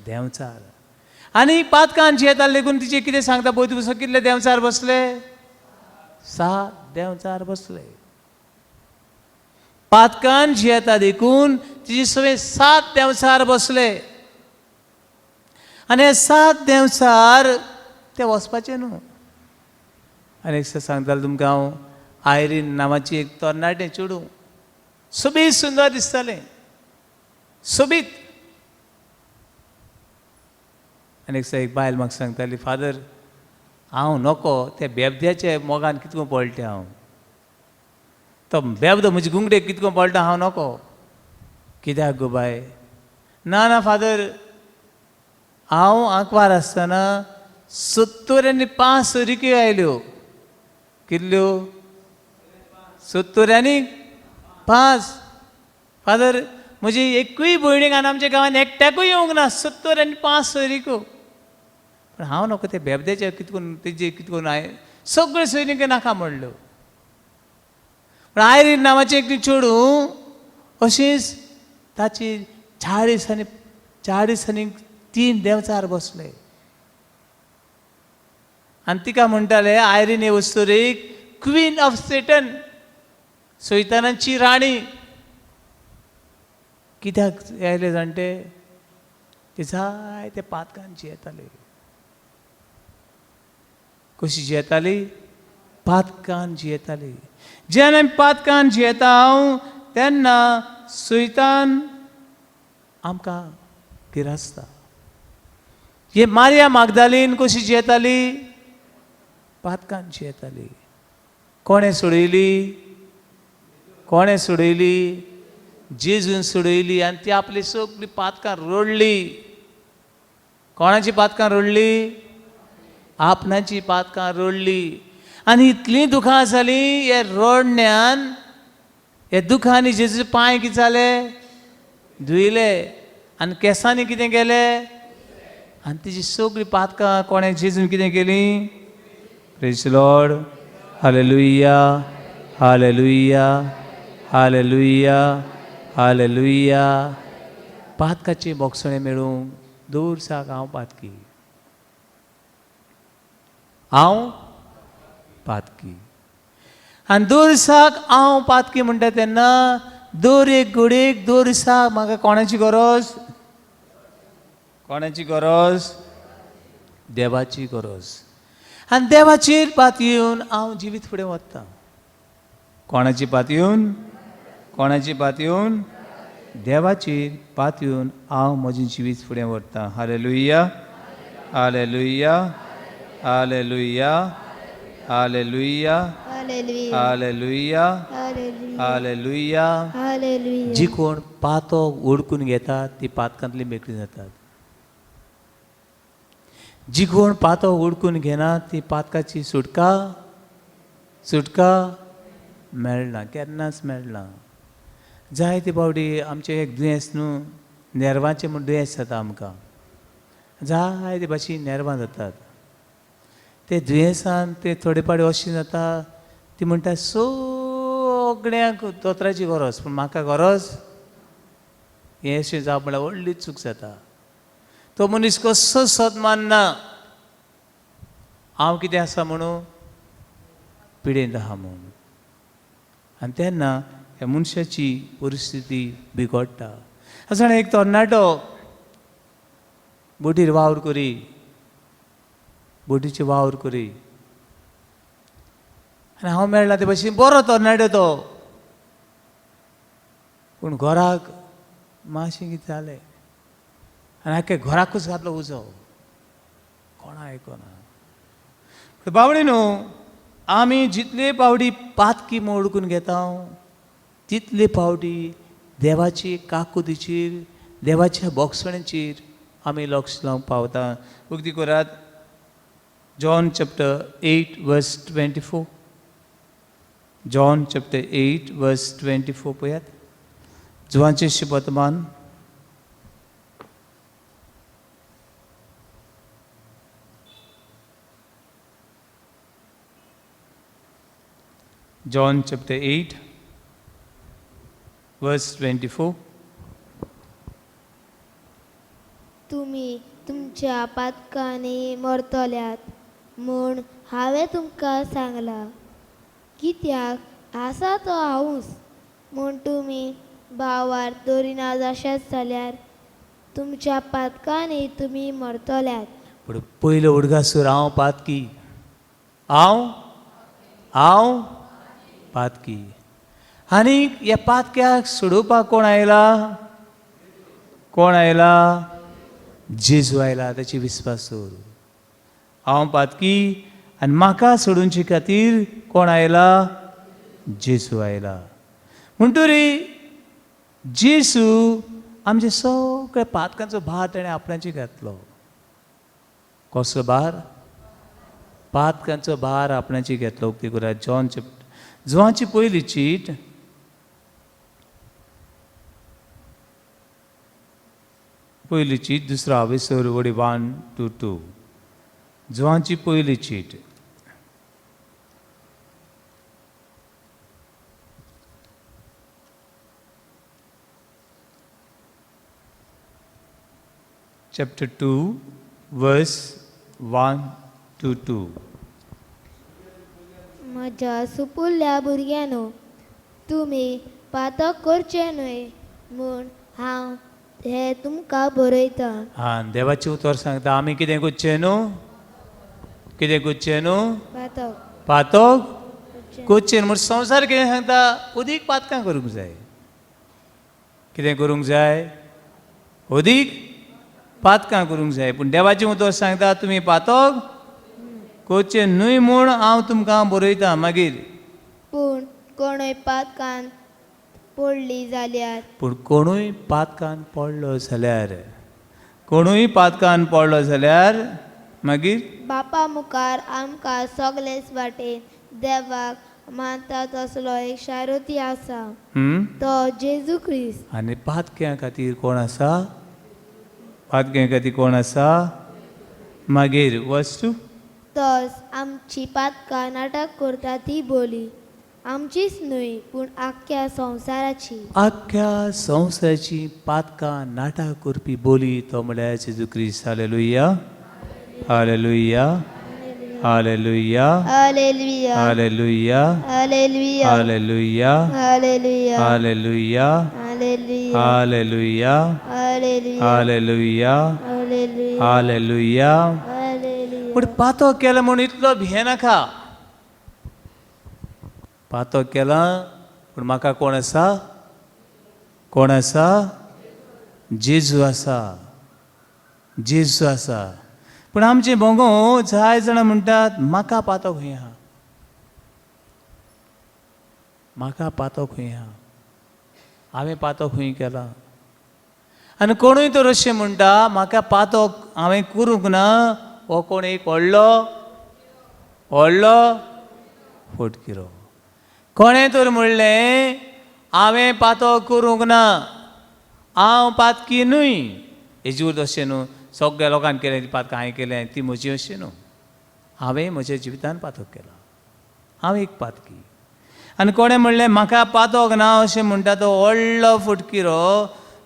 देंवचार. आनी पातकान जियेता लेगून तिचे कितें सांगता पवित्र पुस्तक? कितले देंवचार बसले? 7 देंवचार बसले. पातकान जियेता देखून तिचे सगळे 7 देंवचार बसले. आनी हे 7 देंवचार ते वचपाचे न्हू. आनी एक सांगतालो तुमकां हांव, आयरीन नांवाची एक तरणाटें चेडूं, सोबीत सुंदर दिसतालें, सोबीत. आनी एक एक बायल म्हाका सांगताली, फादर हांव नको त्या बेबद्याच्या मोगान कितको पळटा हांव, तो बेबदो म्हजी गुंगडेक कितको पळटा हांव नको. कित्याक गो बाय? ना ना फादर, हांव आंकवार आसतना 75 सोरिक्यो आयल्यो. कितल्यो? 75. फादर म्हजी एकूय भयणीक आनी आमच्या गांवांत एकट्याकूय येवंक ना 75 सोयरिक्यो. पूण हांव नको ते बेबद्याचे कितकून तेजे कितकून हांवें सगळे सोयरिके नाका म्हणल्यो. पूण आयरीन नांवाचें एक चेडूं अशीच ताची 43 देंवचार बसले. आनी तिका म्हणटाले आयरीन हे वस्तुरीक क्वीन ऑफ सेटन, सैतानाची राणी. कित्याक आयले जाणटे? ते जायते पातकान जियेताले. कशी जियेताली? पातकान जियेताली. जेन्ना आमी पातकान जियेता हांव तेन्ना सैतान आमकां गिरासता. हे मारिया मागदालीन कशी जियेताली? पातकान जियेताली. कोणें सोडयली? कोणें सोडयली? जेजून सोडयली. आनी ती आपली सगळी पातकां रडली. कोणाची पातकां रडली? आपणाची पातकां रडली. आनी इतलीं दुखां जालीं हे रडण्यान, हे दुखांनी जेजूचे पांय कितें जाले? धुयले. आनी केंसांनी कितें केलें? आनी तिजी सगळीं पातकां कोणें जेजून कितें केलीं? Praise Lord, hallelujah, hallelujah, hallelujah, hallelujah. पातकाचें बोगसणें मेळूंक दर साक हांव पातकी, हांव पातकी. आनी दर दिसाक हांव पातकी म्हणटा तेन्ना दर एक घडयेक दर दिसाक म्हाका कोणाची गरज? कोणाची गरज? देवाची गरज. आनी देवाचेर पातयेवन हांव जिवीत फुडें वता. कोणाची पातयेवन? कोणाची पातयेवन? देवाचेर पातयेवन हांव म्हजें जिवीत फुडें व्हरता. Hallelujah, hallelujah, hallelujah, hallelujah, hallelujah, hallelujah. जी कोण पातो ओडकून घेतात ती पातकांतली मेकळी जातात. जी कोण पातो ओडकून घेना ती पातकाची सुटका सुटका मेळना, केन्नाच मेळना. जायते फावटी आमचें एक दुयेंस न्हू, नेर्वांचें म्हूण दुयेंस जाता आमकां, जायते भाशेन नेर्वां जातात. ते दुयेंसान ते थोडे फावटी अशें जाता, ती म्हणटा सगळ्यांक दोतोराची गरज, पूण म्हाका गरज. हें अशें जावप म्हळ्यार व्हडली चूक जाता. तो मनीस कसो सत मानना हांव कितें आसा म्हणून, पिडेंत आहा म्हूण. आनी तेन्ना ह्या मनशाची परिस्थिती बिगडटा. आसा एक तरणाटो बोटीर वावर करी, बोटीचे वावर करी, आनी हांव मेळ्ळा ते भशेन बरो तरणाटो तो, पूण घराक मातशें कितें जालें आनी आख्या घराकूच घातलो उजो. कोणा आयकना. बावडे न्हू, आमी जितले पावटी पातकी मोडकून घेता तितले पावटी देवाची काकुतीचेर, देवाच्या बोगसणेचेर आमी लक्ष लावंक पावता. उगती करात John chapter 8 verse 24. John chapter 8 verse 24 पळयात. जुवांचें शुभवर्तमान. John chapter 8 verse 24. तुमी तुमच्या पातकांनी मरतल्यात म्हूण हांवें तुमकां सांगलां, कित्याक आसा तो हांवूच म्हूण तुमी भावार दवरिना जाशात जाल्यार तुमच्या पातकांनी तुमी मरतल्यात. पूण पयलो उडगासूर हांव पातकी, हांव हांव पातकी. आनी ह्या पातक्याक सोडोवपाक कोण आयला? कोण आयला? जेजू आयला. ताची विस्वास दवर. हांव पातकी आनी म्हाका सोडोवचे खातीर कोण आयला? जेजू आयला. म्हणटरी जेजू आमचे सगळे पातकांचो भार ताणें आपणाचेर घातलो. कसलो भार? पातकांचो भार आपणाचेर घेतलो. उक्ती करात जॉन चॅप्टर, जुवांची पयली चीट, पयली चीट, दुसरो आवेसर वडी 1 to 2. जुवांची पयली चीट. Chapter 2 verse 1 to 2. म्हज्या सुपुल्ल्या भुरग्यांनो, तुमी पातक करचें न्हय म्हूण हांव हें तुमकां बरयतां. आं, देवाचें उतर सांगता आमी कितें करचें न्हू? कितें करचें न्हू? पातक पातक करचें. करचें म्हूण संवसार कितें सांगता? अदीक पातकां करूंक जाय. कितें करूंक जाय? अदीक पातकां करूंक जाय. पूण देवाचें उतर सांगता तुमी पातक करचें न्हय म्हूण हांव तुमकां बरयतां. मागीर पूण कोणूय पातकान पडली जाल्यार, पूण कोणूय पातकान पडलो जाल्यार, कोणूय पातकान पडलो जाल्यार मागीर बापा मुखार आमकां सगळेच वाटेन देवाक मानता तसलो एक शारुती आसा, तो जेजू क्रिस्त. आनी पातक्यां खातीर कोण आसा? पातक्यां खातीर कोण आसा? मागीर वस्तू तोच आमची पातकां नाटक करता ती बोली आमचीच न्हय पूण आख्ख्या संवसाराची. आख्ख्या संवसाराची पातकां नाटक करपी बोली तो म्हळ्यार जेजू क्रिस्त. Hallelujah, hallelujah, hallelujah, hallelujah, hallelujah, hallelujah, hallelujah, hallelujah, hallelujah, hallelujah, hallelujah, hallelujah, hallelujah, hallelujah, hallelujah. Hallelujah. पूण पातक केलें म्हूण इतलो इतलो भियेनाका. पातक केलां पूण म्हाका कोण आसा? कोण आसा? जेजू आसा, जेजू आसा. पूण आमचे भोंगो जाय जाणां म्हणटात म्हाका पातक खंय आहा, म्हाका पातक खंय आहा, हांवें पातक खंय केलां. आनी कोणूय तर अशें म्हणटा म्हाका पातक हांवें करूंक ना, हो कोण एक व्हडलो व्हडलो फटकिरो. कोणें तर म्हणलें हांवें पातक करूंक ना, हांव पातकी न्हय. हेजी उरत अशें न्हू सगळ्या लोकांक केलें ती पातकां हांवें केलें ती म्हजी अशें न्हू. हांवें म्हज्या जिवितान पातक केलां, हांव एक पातकी. आनी कोणें म्हणलें म्हाका पातक ना अशें म्हणटा तो व्हडलो फटकिरो.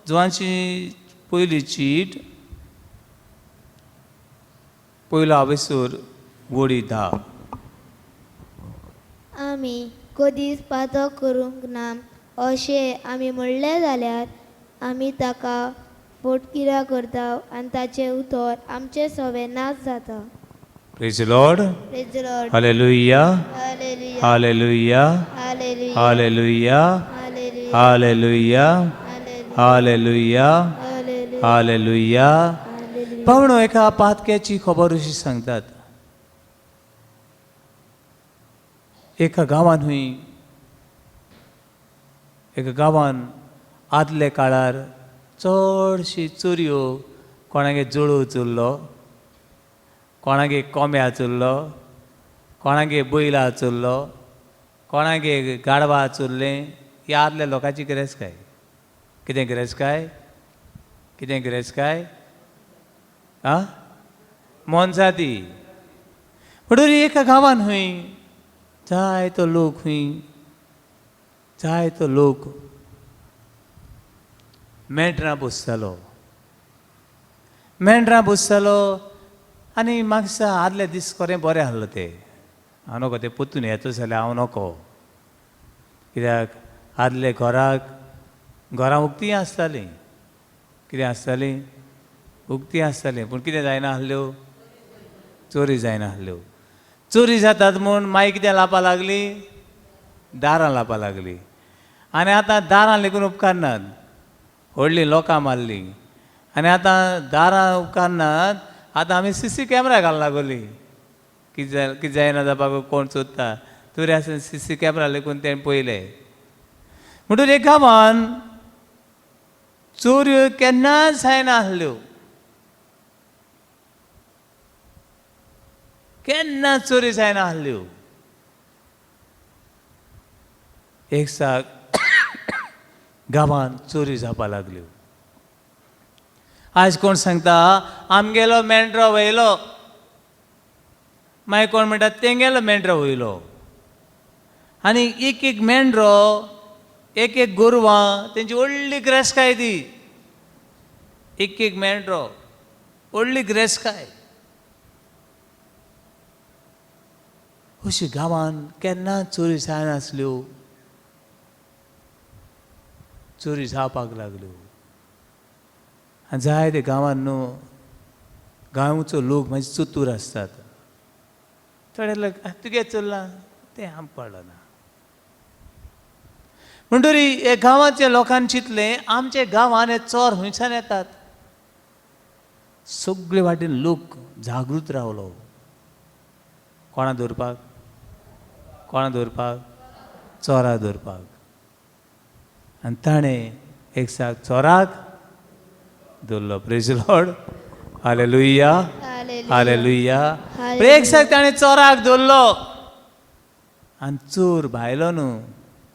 जुवांची पयली चीट पयलो आवेसूर वडी 10. आमी कदीच पातक करूंक ना अशें आमी म्हणलें जाल्यार आमी ताका फोटकिरा करता आनी ताचें उतर आमचें सवें नाच जाता. Praise Lord. Praise Lord. Hallelujah. Hallelujah. Hallelujah. Hallelujah. Hallelujah. Hallelujah. Hallelujah. Hallelujah. Hallelujah. Hallelujah. Hallelujah. पावणो एका पातक्याची खबर अशी सांगतात. एका गांवान हुंय एका गांवान आदल्या काळार चडशी चोरयो कोणागे जळोव चोरलो, कोणागे कोंब्या चोरलो, कोणागे बैला चोरलो, कोणागे गाडवा चोरलें. ही आदल्या लोकांची गिरेस्तकाय. कितें गिरेस्तकाय? कितें गिरेस्तकाय? आं, मोनजाती. म्हणटकीर एका गांवान खंय जायतो लोक, खंय जायतो लोक मेंढरां पोसतालो, मेंढरां पोसतालो. आनी म्हाका आदले दीस खरें बरें आहलो ते. हांव नको ते परतून येता जाल्यार हांव नको, कित्याक आदले घराक घरां उक्तीं आसतालीं. कितें आसतालीं? उक्तीं आसतालीं. पूण कितें जायना आहल्यो? चोरी जायना आहल्यो. चोरी जातात म्हूण मागीर कितें लावपा लागली? दारां लावपा लागली. आनी आतां दारां लेगून उपकारनात, व्हडलीं लोकां मारलीं. आनी आतां दारां उपकारनात, आतां आमी सी सी कॅमरा घालूं लागली. कितें कितें जायना जावपाक कोण सोदता तरी आसतना सी सी कॅमरा लेगून तेणें पळयलें. म्हणटकीर एक गांवान चोरयो केन्नाच जायना आहल्यो, केन्ना चोरी जायना आहल्यो. एक साक गांवान चोरी जावपा लागल्यो. आयज कोण सांगता आमगेलो मेंढरो वयलो, मागीर कोण म्हणटा तेंगेलो मेंढरो वयलो. आनी एक एक मेंढरो, एक एक गोरवां तेंची व्हडली गिरेस्तकाय ती. एक एक मेंढरो व्हडली गिरेस्तकाय. अशी गांवान केन्ना चोरी जायनासल्यो, चोरी जावपाक लागल्यो. आनी जायते गांवान न्हू गांवचो लोक मातशे चतूर आसतात. थोडे लोक तुगे चल्लां तें आमकां कळना. म्हणटरी हे गांवाच्या लोकांनी चिंतलें आमच्या गांवान हे चोर खंयच्यान येतात. सगळे वाटेन लोक जागृत रावलो. कोणा दवरपाक? कोणा दवरपाक? चोरा दवरपाक. आनी ताणें एक साक चोराक दवरलो. Praise Lord. Hallelujah. Hallelujah. एक साक ताणें चोराक दवरलो आनी चोर भायलो न्हू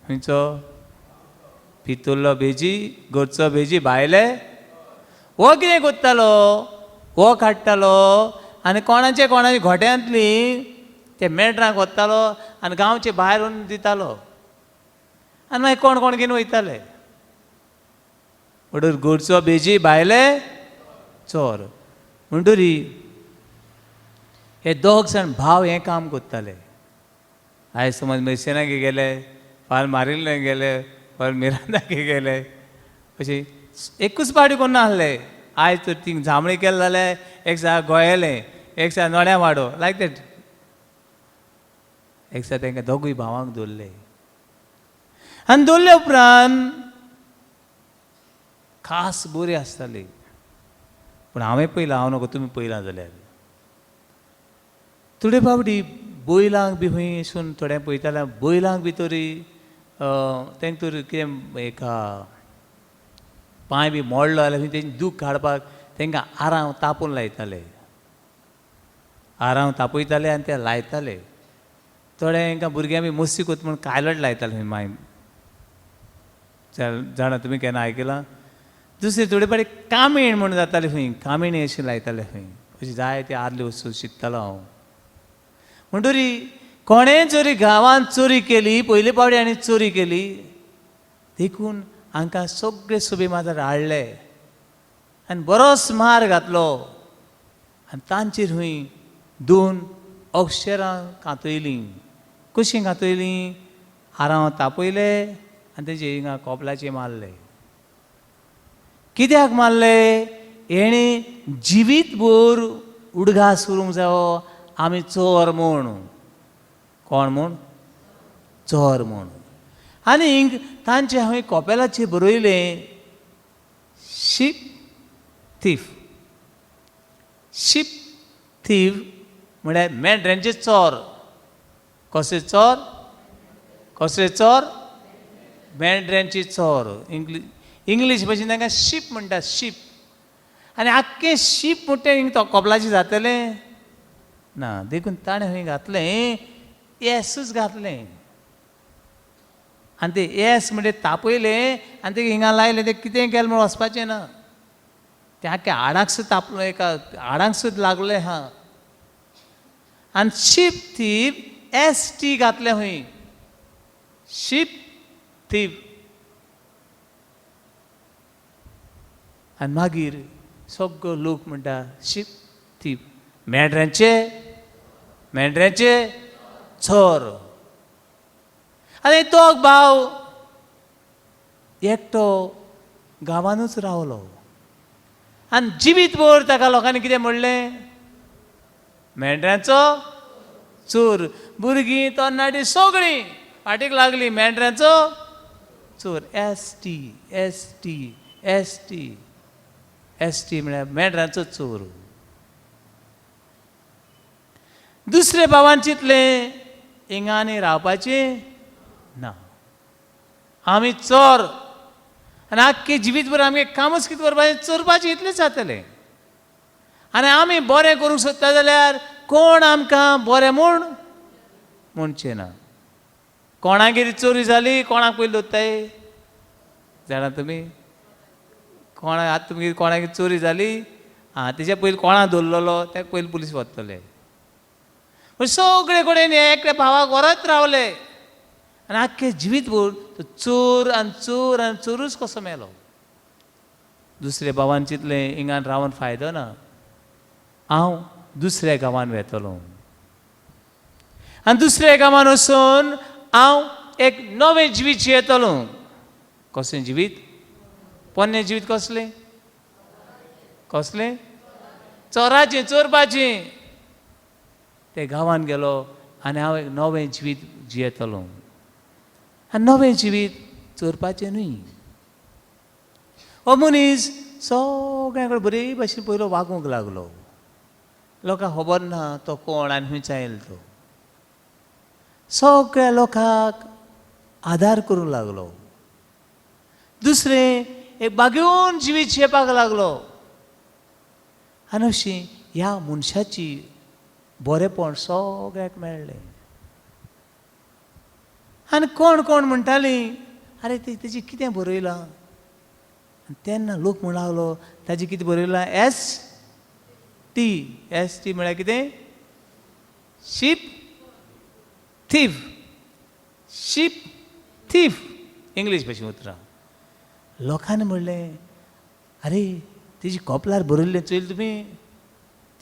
खंयचो पितुल्लो भेजी घरचो भेजी भायले. हो कितें करतालो? हो काडटालो आनी कोणाचे कोणाचे गोट्यांतली ते मेंढरांक वतालो आनी गांवचे भायर व्हरून दितालो. आनी मागीर कोण कोण घेवन वयताले. म्हणटकीर घरचो भेजी भायले चोर. म्हणटरी हे दोग जाण भाव हें काम करताले. आयज समज मेसिनागे गेले, फाल मारिल्ले गेले, फाल मिरांदागे गेले, अशें एकूच पावटी कोन्ना आहले. आयज तर थिंग जांबळी केलें जाल्यार एक सा गोयेलें, एक सा नोड्या वाडो, लायक that. एक दिसा तांकां दोगूय भावांक दवरले आनी दवरले उपरांत खास बरी आसताली. पूण हांवें पळयलां, हांव नको तुमी पळयलां जाल्यार थोडे फावटी बैलांक बी खंय वचून थोडे पळयताले, बैलांक बी तरी तांकां तर कितें एका पांय बी मोडलो जाल्यार खंय तेंचे दूख काडपाक तांकां आराव तापोवन लायताले, आराव तापयताले आनी ते लायताले. थोडे हांकां भुरग्यां बी मस्ती कोत म्हूण कायलट लायताले खंय माय जाणा तुमी केन्ना आयकलां. दुसरे थोडे फावटी कामीण म्हूण जाताले खंय, कामिणी अशी लायताले खंय, अशी जायते आदल्यो वस्तू शिकतालो हांव. म्हणटरी कोणें जरी गांवांत चोरी केली, पयले फावटी आनी चोरी केली, देखून हांकां सगळे सुबे माजार हाडले आनी बरोच मार घातलो आनी तांचेर खंय दोन अक्षरां कांतयलीं. कशीं कांतयलीं? आराव तापयले आनी तेजे हिंगा कोपलाचे मारले. कित्याक मारले? हेणें जिवीत भर उडगास करूंक जावो आमी चोर म्हूण. कोण म्हूण? चोर म्हूण. आनीक तांचें हांवें कोपेलाचेर बरयलें शीप थीफ. शीप थीफ म्हळ्यार मेंढऱ्यांचे चोर. कसले चोर? कसले चोर? मेंढऱ्यांचे चोर. इंग्लीश भाशेन तांकां शीप म्हणटात, शीप. आनी आख्खें शीप म्हणटा हिंग तो कोपलाचें जातलें ना, देखून ताणें खंय घातलें येसूच घातलें आनी तें येस म्हणजे तापयलें आनी तें हिंगा लायलें. तें कितें केलें म्हूण वचपाचें ना, तें आख्खें हाडाक सुद्दां तापलो, एका हाडाक सुद्दां लागलें आहा. आनी शीप थीफ एस टी घातलें खंय, शीप थीफ. आनी मागीर सगळो लोक म्हणटा शीप थीफ, मेंढऱ्यांचे मेंढऱ्यांचे चोर. आनी दोग भाव एकटो गांवानूच रावलो आनी जिवीत भर ताका लोकांनी कितें म्हणलें? मेंढऱ्यांचो चोर. भुरगीं तरणाटीं सगळीं फाटीक लागलीं मेंढऱ्यांचो चोर. S T S T S T S T म्हळ्यार मेंढऱ्यांचो चोर. दुसरे भावान चिंतलें हिंगा आनी रावपाचें ना, आमी चोर आनी आख्खें जिवीत भर आमगें कामूच कितें करपाचें? चोरपाचें, इतलेंच जातलें. आनी आमी बरें करूंक सोदता जाल्यार कोण आमकां बरें म्हूण म्हणचें ना. कोणागेर चोरी जाली कोणाक पयलीं दवरताय जाणा तुमी? कोणा आतां तुमगेर कोणागेर चोरी जाली आं तेच्या पयलीं कोणाक दवरलेलो तेका पयलीं पुलीस व्हरतले. पूण सगळे कडेन एकल्या भावाक व्हरत रावले आनी आख्खें जिवीत भर तो चोर आनी चोर आनी चोरूच कसो मेलो. दुसऱ्या भावान चिंतलें हिंगान रावन फायदो ना, हांव दुसऱ्या गांवान वेतलो आनी दुसऱ्या गांवान वचून हांव एक नवें जिवीत जियेतलो. कसलें जिवीत? पोन्नें जिवीत कसलें? कसलें? चोराचें, चोरपाचें. ते गांवान गेलो आनी हांव एक नवें जिवीत जियेतलो आनी नवें जिवीत चोरपाचें न्हय. हो मनीस सगळ्यां कडेन बरे भाशेन पयलो वागूंक लागलो. लोकांक खबर ना तो कोण आनी खंयच्यान आयलो तो. सगळ्या लोकांक आदार करूंक लागलो. दुसरें एक बागेवन जिवीत जियेवपाक लागलो. आनी अशी ह्या मनशाची बरेंपण सगळ्याक मेळ्ळें. आनी कोण कोण म्हणटालीं आरे तेजी कितें बरयलां? आनी तेन्ना लोक म्हणूंक लागलो ताजें कितें बरयलां? S T. एस टी म्हळ्यार कितें? Sheep thief. Sheep thief English भाशेन उतरां. लोकांनी म्हणलें आरे तेजी कोपलार बरयल्लें चोयल तुमी?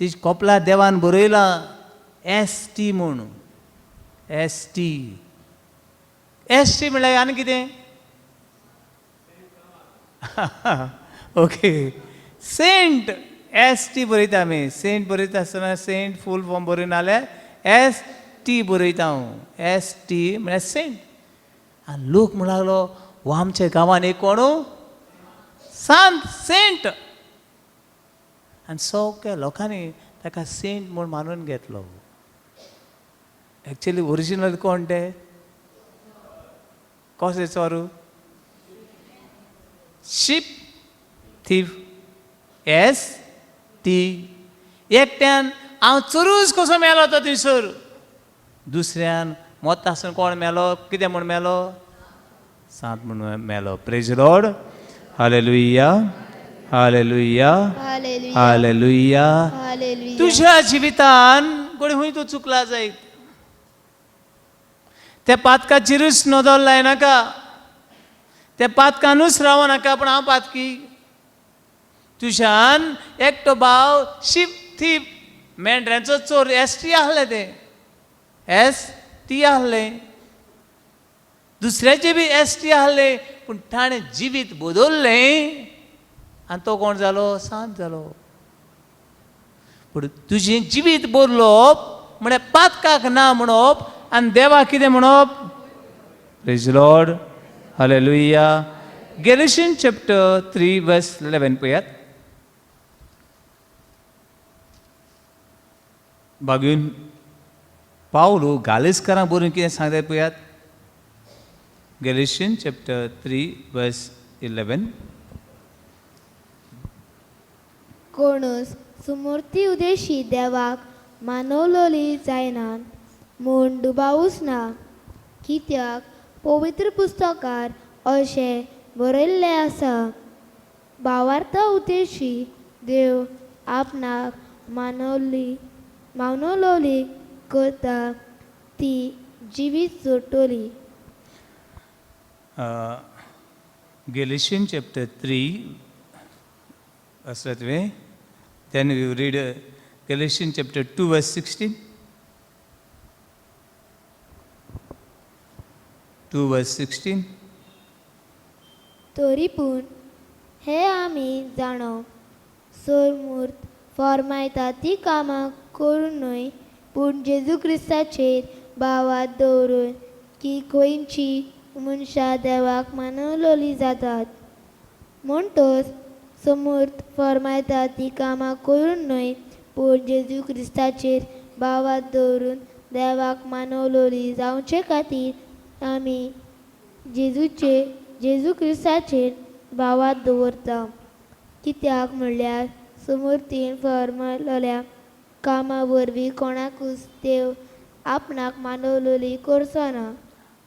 तेजी कोपलार देवान बरयलां एस टी म्हूण. S T. एस टी म्हळ्यार आनी कितें? Okay, Saint. एस टी बरयता आमी. सेंट बरयता आसतना सेंट फूल फॉर्म बरयना जाल्यार एस टी बरयता हांव, एस टी म्हळ्यार सेंट. आनी लोक म्हण लागलो, हो आमच्या गांवान एक कोणू सांत, सेंट. आनी सगळ्या लोकांनी ताका सेंट म्हूण मानून घेतलो. एक्चुली ओरिजिनल कोण ते? कसले Churu? Ship thief, S T. एकट्यान हांव चोरूच कसो मेलो तो थंयसर, दुसऱ्यान मोत आसून कोण मेलो, कितें म्हूण मेलो? सांत म्हूण मेलो. Praise Lord, hallelujah, hallelujah, hallelujah. Hallelujah. तुज्या जिवितान कोणी खंय तूं चुकला जायत, त्या पातकाचेरूच नदर लायनाका, त्या पातकानूच रावो नाका, पूण हांव पातकी. तुज्यान एकटो भाव शीप थीप मेंढऱ्यांचो चोर, एस टी आहले, ते एस टी आहले, दुसऱ्याचे बी एस टी आहले, पूण ताणें जिवीत बदललें आनी तो कोण जालो? सांत जालो. पूण तुजें जिवीत बदलप म्हळ्यार पातकाक ना म्हणप आनी देवाक कितें म्हणप? Praise Lord, hallelujah. Galatian chapter 3 verse 11 पळयात. बागून पावलू गालेस्कारांक बरोवन कितें सांगता पळयात. Galatian chapter 3 verse 11. कोणूच सुमूर्ती उदेशी देवाक मानवलोली जायनात म्हूण दुबावूच ना, कित्याक पवित्र पुस्तकार अशें बरयल्लें आसा, भावार्था उदेशी देव आपणाक मानवलोली करता ती जिवीत जोडटली. Galatian chapter 3 आसत वे. Then you read Galatian chapter 2 verse 16, 2 verse 16. तरी पूण हे आमी जाणो, सोरमूर्त फॉर्मायता ती कामां करून न्हय, पूण जेजू क्रिस्ताचेर भावात दवरून की खंयची मनशां देवाक मानवलोली जातात. म्हणटच समूर्त फॉर्मायता ती कामां करून न्हय, पूण जेजू क्रिस्ताचेर भावात दवरून देवाक मानवलोली जावचे खातीर आमी जेजू क्रिस्ताचेर भावात दवरता. कित्याक म्हणल्यार सुमूर्तीन फॉर्मायलेल्या कामां वरवीं कोणाकूच देव आपणाक मानवलोली करचो ना.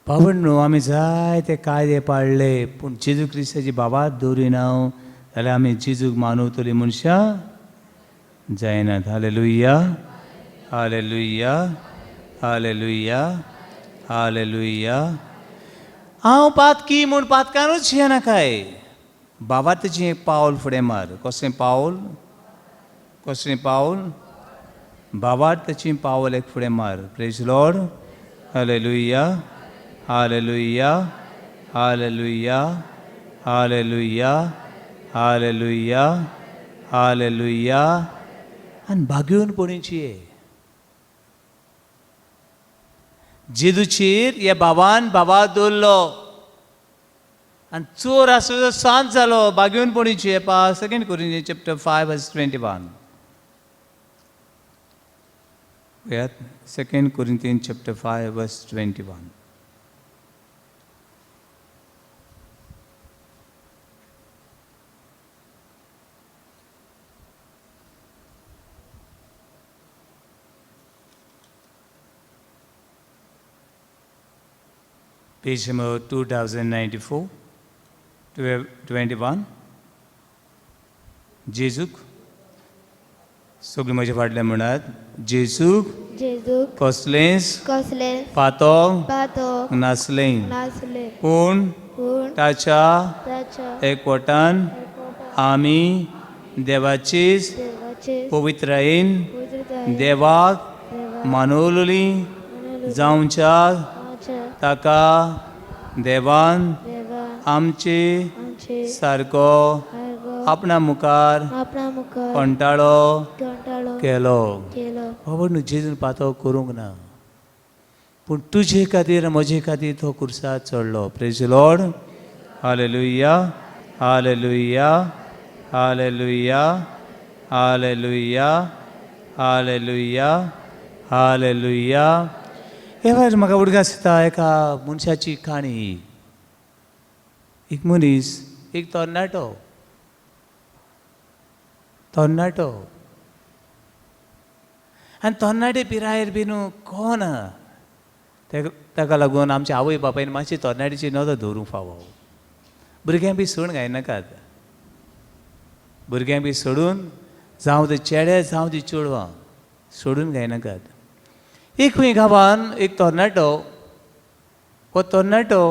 बाबडनो, आमी जायते कायदे पाळ्ळे, पूण जेजू क्रिस्ताची बाबात दवरिना जाल्यार आमी जेजूक मानवतली मनशां जायनात. Hallelujah, hallelujah, hallelujah, hallelujah. हांव पातकी म्हूण पातकानूच येनाकाय, बाबा तुजें एक पावल फुडें मार. कसलें पावल? कसलें पावल? बाबा ताचें पावल एक फुडें मार. Praise Lord, hallelujah, hallelujah, hallelujah, hallelujah, hallelujah, hallelujah. आनी भाग्योवन पणीची जेजूचेर ह्या बाबान बाबा दवरलो आनी चोर आसलो तो सांत जालो. भाग्योवन पणीची पा Second Corinthian chapter 5 verse 21. Second Corinthian chapter 5 verse 21. Page number 2094, 21. जेजूक सगळीं म्हज्या फाटल्यान म्हणात, जेजूक जेजूक कसलेंच कसलें पातक पातक नासलें, नासलें, पूण पूण ताच्या ताच्या एकवटान आमी देवाचीच देवाचे पवित्रायेन पवित्रतायेन देवाक देवाक मानवलोली मानवलोली जावच्या जावच्या ताका देवान देवान आमचे आमचे सारको सारको आपणा मुखार आपणा मुखार कंटाळो कंटाळो केलो. केलो. बाबा न्हू, जेजून पातक करूंक ना. पूण तुजे खातीर म्हजे खातीर तो कुर्सार चडलो. Praise Lord. Hallelujah, hallelujah, hallelujah, hallelujah, hallelujah, hallelujah. हे भायर म्हाका उडगास दिता एका मनशाची काणी. एक मनीस, एक तरणाटो, तरणाटो आनी तरणाटे पिरायेर बी न्हू कोण ताका लागून आमच्या आवय बापायन मातशी तरणाट्याची नदर दवरूंक फावो. भुरग्यांक बी सोडून घायनाकात, भुरग्यांक बी सोडून, जावं ते चेडे जावं ती चेडवां, सोडून घायनाकात. एक खंय गांवान एक तरणाटो, हो तरणाटो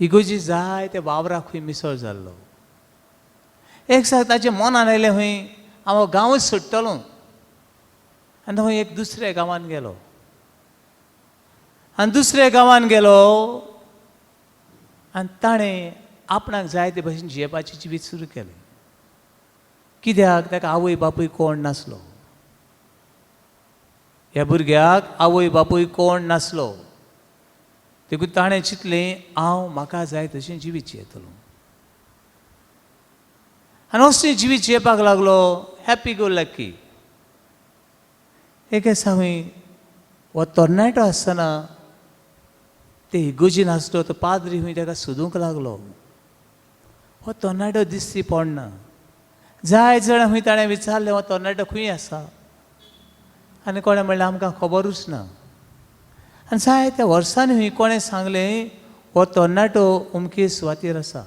इगोजी जाय ते वावराक खंय मिसळ जाल्लो. एक दिसा ताच्या मनान आयलें खंय हांव गांवच सोडटलो, आनी तो एक दुसऱ्या गांवान गेलो. आनी दुसऱ्या गांवान गेलो आनी ताणें आपणाक जाय ते भशेन जियेवपाचें जिवीत सुरू केलें. कित्याक ताका आवय बापूय कोण नासलो. ह्या भुरग्याक आवय बापूय कोण नासलो, देखून ताणें चिंतलें हांव म्हाका जाय तशें जिवीत जियेतलो. आनी अशें जिवीत जियेवपाक लागलो, हॅप्पी गो लक्की. एक दिसा खंय हो तरणाटो आसतना ते इगोजीन आसलो तो पाद्री खंय ताका सोदूंक लागलो. हो तरणाटो दिसती पडना. जाय जाणां खंय ताणें विचारलें हो तरणाटो खंय आसा, आनी कोणें म्हणलें आमकां खबरूच ना. आनी जायत्या वर्सांनी खंय कोणें सांगलें हो तरणाटो अमके सुवातेर आसा.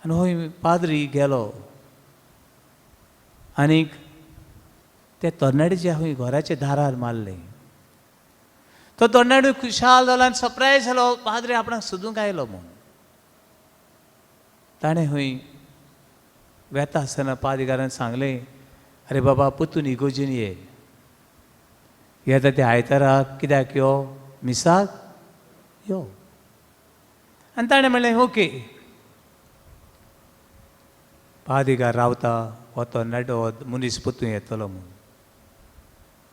आनी हो पाद्री गेलो आनीक त्या तरणाट्याच्या खंय घराच्या दारार मारलें. तो तरणाटो खुशाल जालो आनी सरप्रायज जालो, पाद्री आपणाक सोदूंक आयलो म्हूण. ताणें खंय वेता आसतना पाद्रीकारान सांगलें, अरे बाबा परतून इगोजीन ये, येता ते आयताराक कित्याक यो, मिसाक यो. आनी ताणें म्हणलें ओके. पाद्रीकार रावता, हो तरणाटो हो मनीस परतून येतलो म्हूण.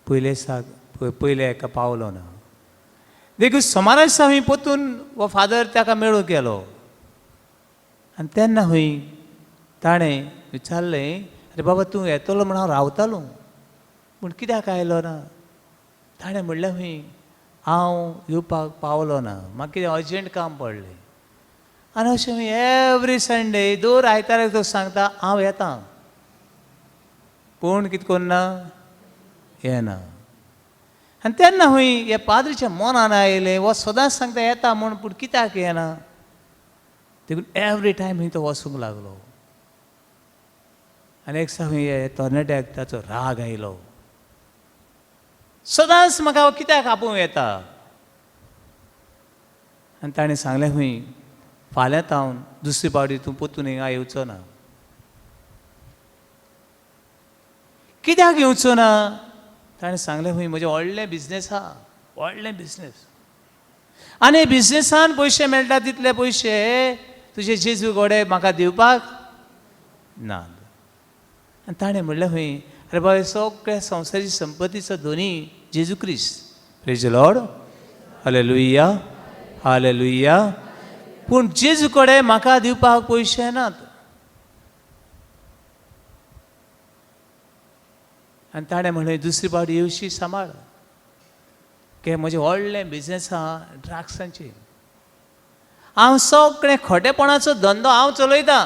पयले दिसाक पयले एका पावलो ना. देखून सोमारा दिसा खंय परतून हो फादर ताका मेळूंक गेलो. आनी तेन्ना खंय ताणें विचारलें, अरे बाबा तूं येतलो म्हूण हांव रावतालो, पूण कित्याक आयलो ना? ताणें म्हणलें खंय हांव येवपाक पावलो ना, म्हाका कितें अर्जंट काम पडलें. आनी अशें खंय एवरी संडे दर आयताराक तो सांगता हांव येता, पूण कितें करना, येना. आनी तेन्ना खंय ह्या पाद्रीच्या मनान आयलें हो सदांच सांगता येता म्हूण, पूण कित्याक येना? देखून एवरी टायम खंय तो वचूंक लागलो. आनी एक दिसा खंय तरणाट्याक ताचो राग आयलो, सदांच म्हाका कित्याक आपोवंक येता? आनी ताणें सांगलें खंय फाल्यां तावन दुसरी पावटी तूं परतून हिंगा येवचो ना. कित्याक येवचो ना? ताणें सांगलें खंय म्हजें व्हडलें बिजनेस आहा, व्हडलें बिजनेस, आनी बिजनेसान पयशे मेळटा तितले पयशे तुजे जेजू गोडे म्हाका दिवपाक ना. आनी ताणें म्हणलें खंय अरे बाबा सगळ्या संवसाराची संपत्तीचो धनी जेजू क्रिस्त. Praise Lord. Hallelujah, hallelujah. पूण जेजू कडेन म्हाका दिवपाक पयशे नात. आनी ताणें म्हणलें दुसरी पावटी येवशी सांबाळ, की म्हजें व्हडलें बिजनेस आहा ड्रग्सांचें, हांव सगळें खोटेपणाचो धंदो हांव चलयतां,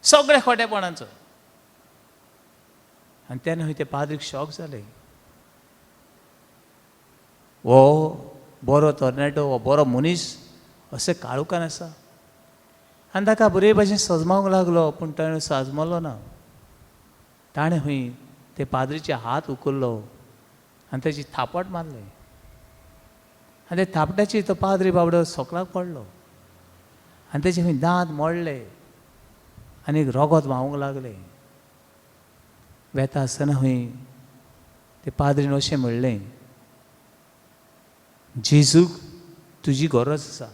सगळें खोटेपणाचो. आनी तेन्ना खंय ते पाद्रीक शॉक जालें, हो बरो तरणाटो, हो बरो मनीस अशें काळोखान आसा. आनी ताका बरे भाशेन सजमावंक लागलो, पूण ताणें सजमलो ना. ताणें खंय ते पाद्रीचे हात उखल्लो आनी ताची थापट मारलें, आनी ते थापटाची तो पाद्री बाबडो सोकलाक पडलो आनी ताचे खंय दांत मोडले आनी रगत व्हांवूंक लागलें. वेता आसतना खंय ते पाद्रीन अशें म्हणलें, जेजूक तुजी गरज आसा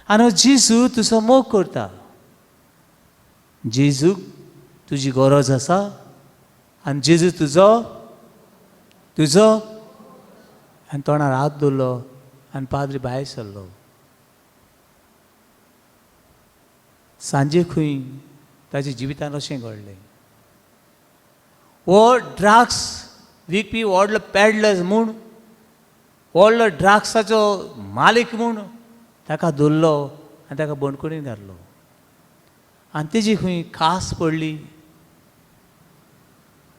आनी हो जेजू तुजो मोग करता. जेजूक तुजी गरज आसा आनी जेजू तुजो तुजो आनी तोंडार हात दवरलो आनी पाद्री भायर सरलो. सांजे खंय ताच्या जिवितान अशें घडलें. हो ड्रग्स विकपी व्हडलो पॅडलर्स म्हूण, व्हडलो ड्रग्साचो मालीक म्हूण ताका धरलो आनी ताका बंदखणीन घातलो. आनी तेजी खंय खास पडली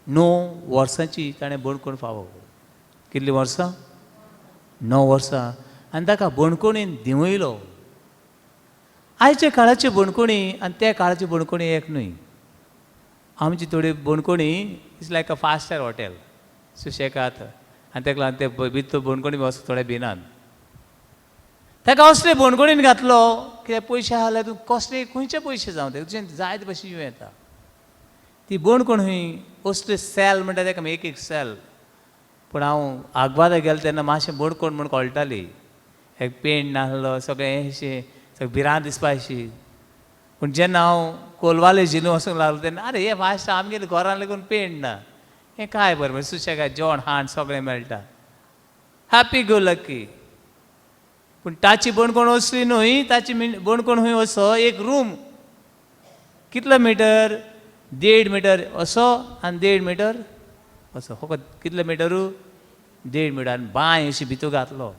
9 वर्सांची ताणें बंदखण फावो. कितलीं वर्सां? 9 वर्सां. आनी ताका बंदखणीन देंवयलो. आयच्या काळाची बंदखणी आनी त्या काळाची बंदखणी एक न्हय. आमची थोडी बंदखणी it's like a 5 star hotel सुशेगाद, आनी ताका लागून ते भितर बंदखणी वचूंक थोडे भिनात. ताका असले बंदखणीन घातलो कित्याक पयशे आहा जाल्यार तूं कसले खंयचे पयशे जावं ते तुजें जायते भशेन येवं येता. ती बंदखण खंय असले सॅल म्हणटा ताका एक एक सॅल. पूण हांव आगवादा गेलो तेन्ना मातशें बंदखण म्हूण कळटाली. एक पेंट नासलो, सगळें अशें सगळें भिरांत दिसपा अशी. पूण जेन्ना हांव कोलवाले झिलू वचूंक लागलो तेन्ना आरे हे फास्ट आमगेले घरान लेगून पेंट ना, हें काय बरें म्हणजे सुशेगाद जेवण खाण सगळें मेळटा, हॅपी गो लकी. पूण ताची बणकोण असली न्हय. ताची बणकोण खंय असो एक रूम कितलो मिटर, 1.5 मिटर असो आनी 1.5 मिटर असो, फकत कितले मिटरू, 1.5 मिटर. आनी बांय अशी भितर घातलो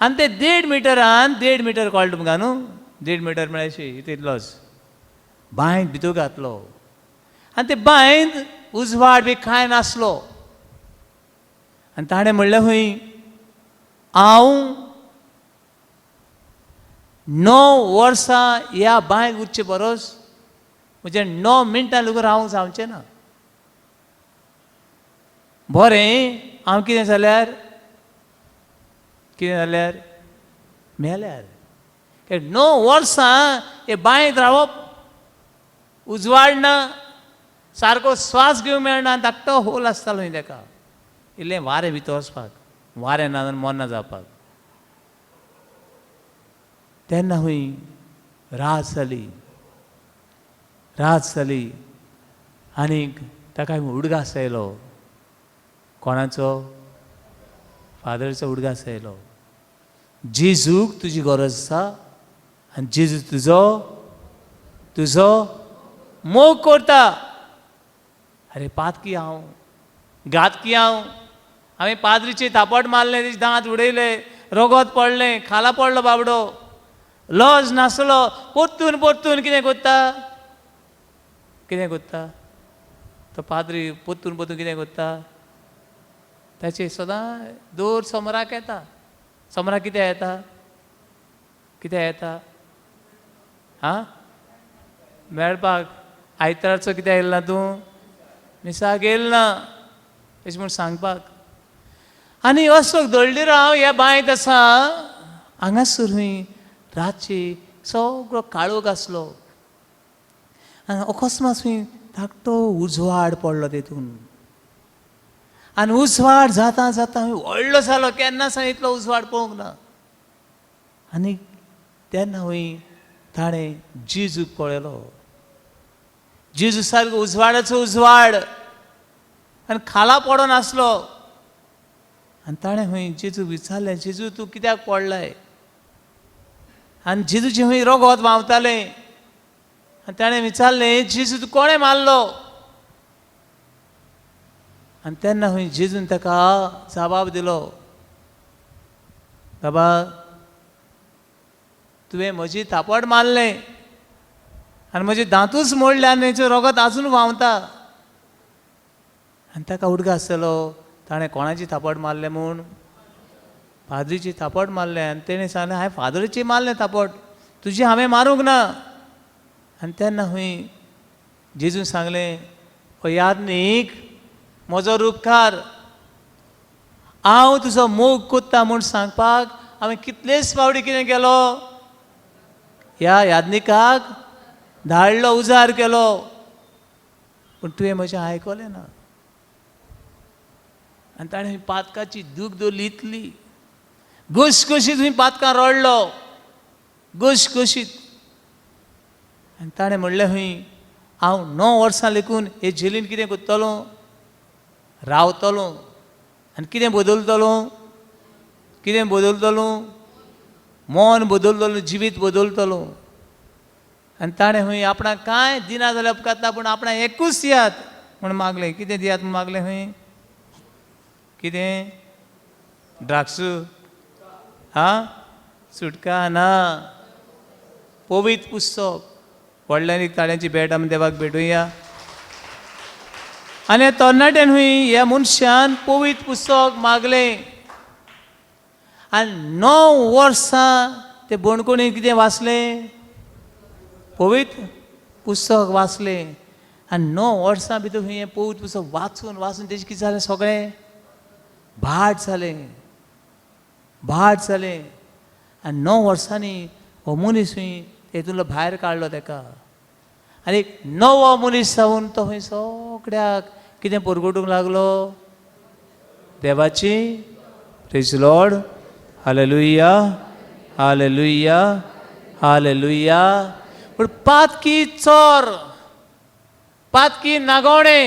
आनी ते 1.5 मिटरान 1.5 मिटर कळटा तुमकां न्हू, 1.5 मिटर म्हळ्यार अशी इतलोच बांयत भितर घातलो. आनी ते बांयत उजवाड बी कांय नासलो. आनी ताणें म्हणलें खंय हांव 9 वर्सां ह्या बांयत उरचे बरोस म्हजें 9 मिनटां लेगून रावंक जावचें ना. बरें हांव कितें जाल्यार, कितें जाल्यार मेल्यार. 9 वर्सां हे बांयत रावप, उजवाड ना, सारको श्वास घेवंक मेळना, धाकटो होल आसतालो न्ही ताका, इल्लें वारें भितर वचपाक, वारें ना जाल्यार मरना जावपाक. तेन्ना खंय रात जाली, रात जाली आनीक ताका उडगास आयलो. कोणाचो? फादरचो उडगास आयलो. जेजूक तुजी गरज आसा आनी जेजू तुजो तुजो मोग करता. आरे पातकी हांव, घातकी हांव, हांवें पाद्रीचे थापट मारलें, तेजे दांत उडयले, रगत पडलें, खाला पडलो बाबडो, लज नासलो, परतून परतून कितें करता, कितें करता तो पाद्री, परतून परतून कितें करता, ताचे सदां दर सोमाराक येता. सोमाराक कितें येता, कितें येता, आं मेळपाक. आयतारचो कितें आयलो ना तूं, मिसाक येयल ना अशें म्हूण सांगपाक. आनी असो दळडीर हांव ह्या बांयत आसा, हांगासर खंय रातची सगळो काळोख आसलो आनी अकस्मात खंय धाकटो उजवाड पडलो तेतून. आनी उजवाड जाता जाता व्हडलो जालो, केन्ना सावन इतलो उजवाड पळोवंक ना. आनी तेन्ना खंय ताणें जेजूक पळयलो. जेजू सारको उजवाडाचो उजवाड आनी खाला पडोन आसलो. आनी ताणें खंय जेजूक विचारलें, जेजू तूं कित्याक पडलाय? आनी जेजूचें खंय रगत व्हांवतालें. आनी ताणें विचारलें, जेजू तूं कोणें मारलो? आनी तेन्ना खंय जेजून ताका जबाब दिलो, बाबा तुवें म्हजी थापट मारलें आनी म्हजे दांतूच मोडले आनी तेचें रगत आजून व्हांवता. आनी ताका उडगास जालो ताणें कोणाची थापट मारलें म्हूण, फादरीची थापट मारलें. आनी तेणें सांगलें, हांवें फादरीची मारलें थापट, तुजी हांवें मारूंक ना. आनी तेन्ना खंय जेजून सांगलें, हो यादनीक म्हजो रुपकार, हांव तुजो मोग कोत्ता म्हूण सांगपाक हांवें कितलेच फावटी कितें केलो, ह्या यादनिकाक धाडलो, उजार केलो, पूण तुवें म्हजें आयकलें ना. आनी ताणें पातकाची दूख दवरली इतली, घुसघुशीत तुवें पातकां रडलो, घुसघुशीत. आनी ताणें म्हणलें खंय हांव 9 वर्सां लेखून हे जेलीन कितें करतलो, रावतलो आनी कितें बदलतलो, कितें बदलतलो, मन बदलतलो, जिवीत बदलतलो. आनी ताणें खंय आपणाक कांय दिना जाल्यार उपकारता, पूण आपणाक एकूच दियात म्हूण मागलें. कितें दियात म्हूण मागलें खंय? कितें? ड्रग्स? आं, सुटका ना, पवित्र पुस्तक. व्हडल्यान एक ताळ्यांची भेट आमी देवाक भेटुया. आनी तरणाट्यान खंय ह्या मनशान पवित्र पुस्तक मागलें आनी 9 वर्सां ते बणकोणी कितें वाचलें, पवित्र पुस्तक वाचलें. आनी 9 वर्सां भितर खंय हें पवित्र पुस्तक वाचून वाचून तेजें कितें जालें, सगळें भाट जालें, भाट जालें. आनी 9 वर्सांनी हो मनीस खंय तेतूंतलो भायर काडलो तेका आनी एक नवो मनीस जावन तो खंय सगळ्याक कितें परगटूंक लागलो, देवाची. Praise Lord, hallelujah, hallelujah, hallelujah. पूण पातकी चोर, पातकी नागोणे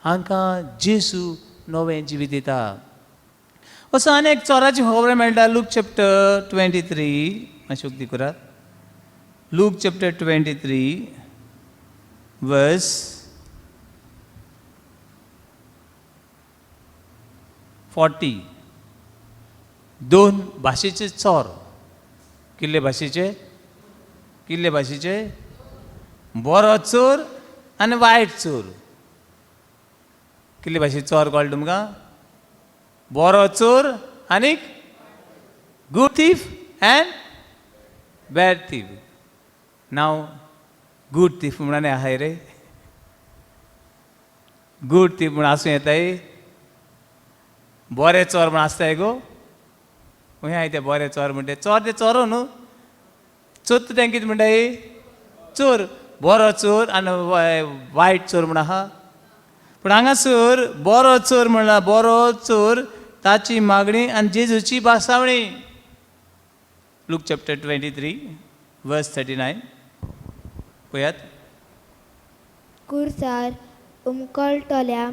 हांकां जेजू नवें जिवीत दिता. असो आनी एक चोराची खबर मेळटा लूक चॅप्टर 23, मातशें उक्ती करात. लूक चॅप्टर 23 वर्स 40. 2 भाशेचे चोर, कितले भाशेचे, कितले भाशेचे, बरो चोर आनी वायट चोर. कितले भाशेचे चोर कळ्ळें तुमकां? बरो चोर आनी good thief and bad thief. Now good thief म्हणून आहाय रे, गुड थीफ म्हूण आसूं येताय, बरे चोर म्हूण आसताय गो. खंय आहाय ते बरे चोर म्हणटे? चोर ते चोरो न्हू, चोर तें कितें म्हणटाय, चोर. बरो चोर आनी वायट चोर म्हूण आहा. पूण हांगासर बरो चोर म्हणला, बरो चोर ताची मागणी आनी जेजूची भासावणी. लूक चॅप्टर 23 वर्स 39 पळयात. कुर्सार उमकळटल्या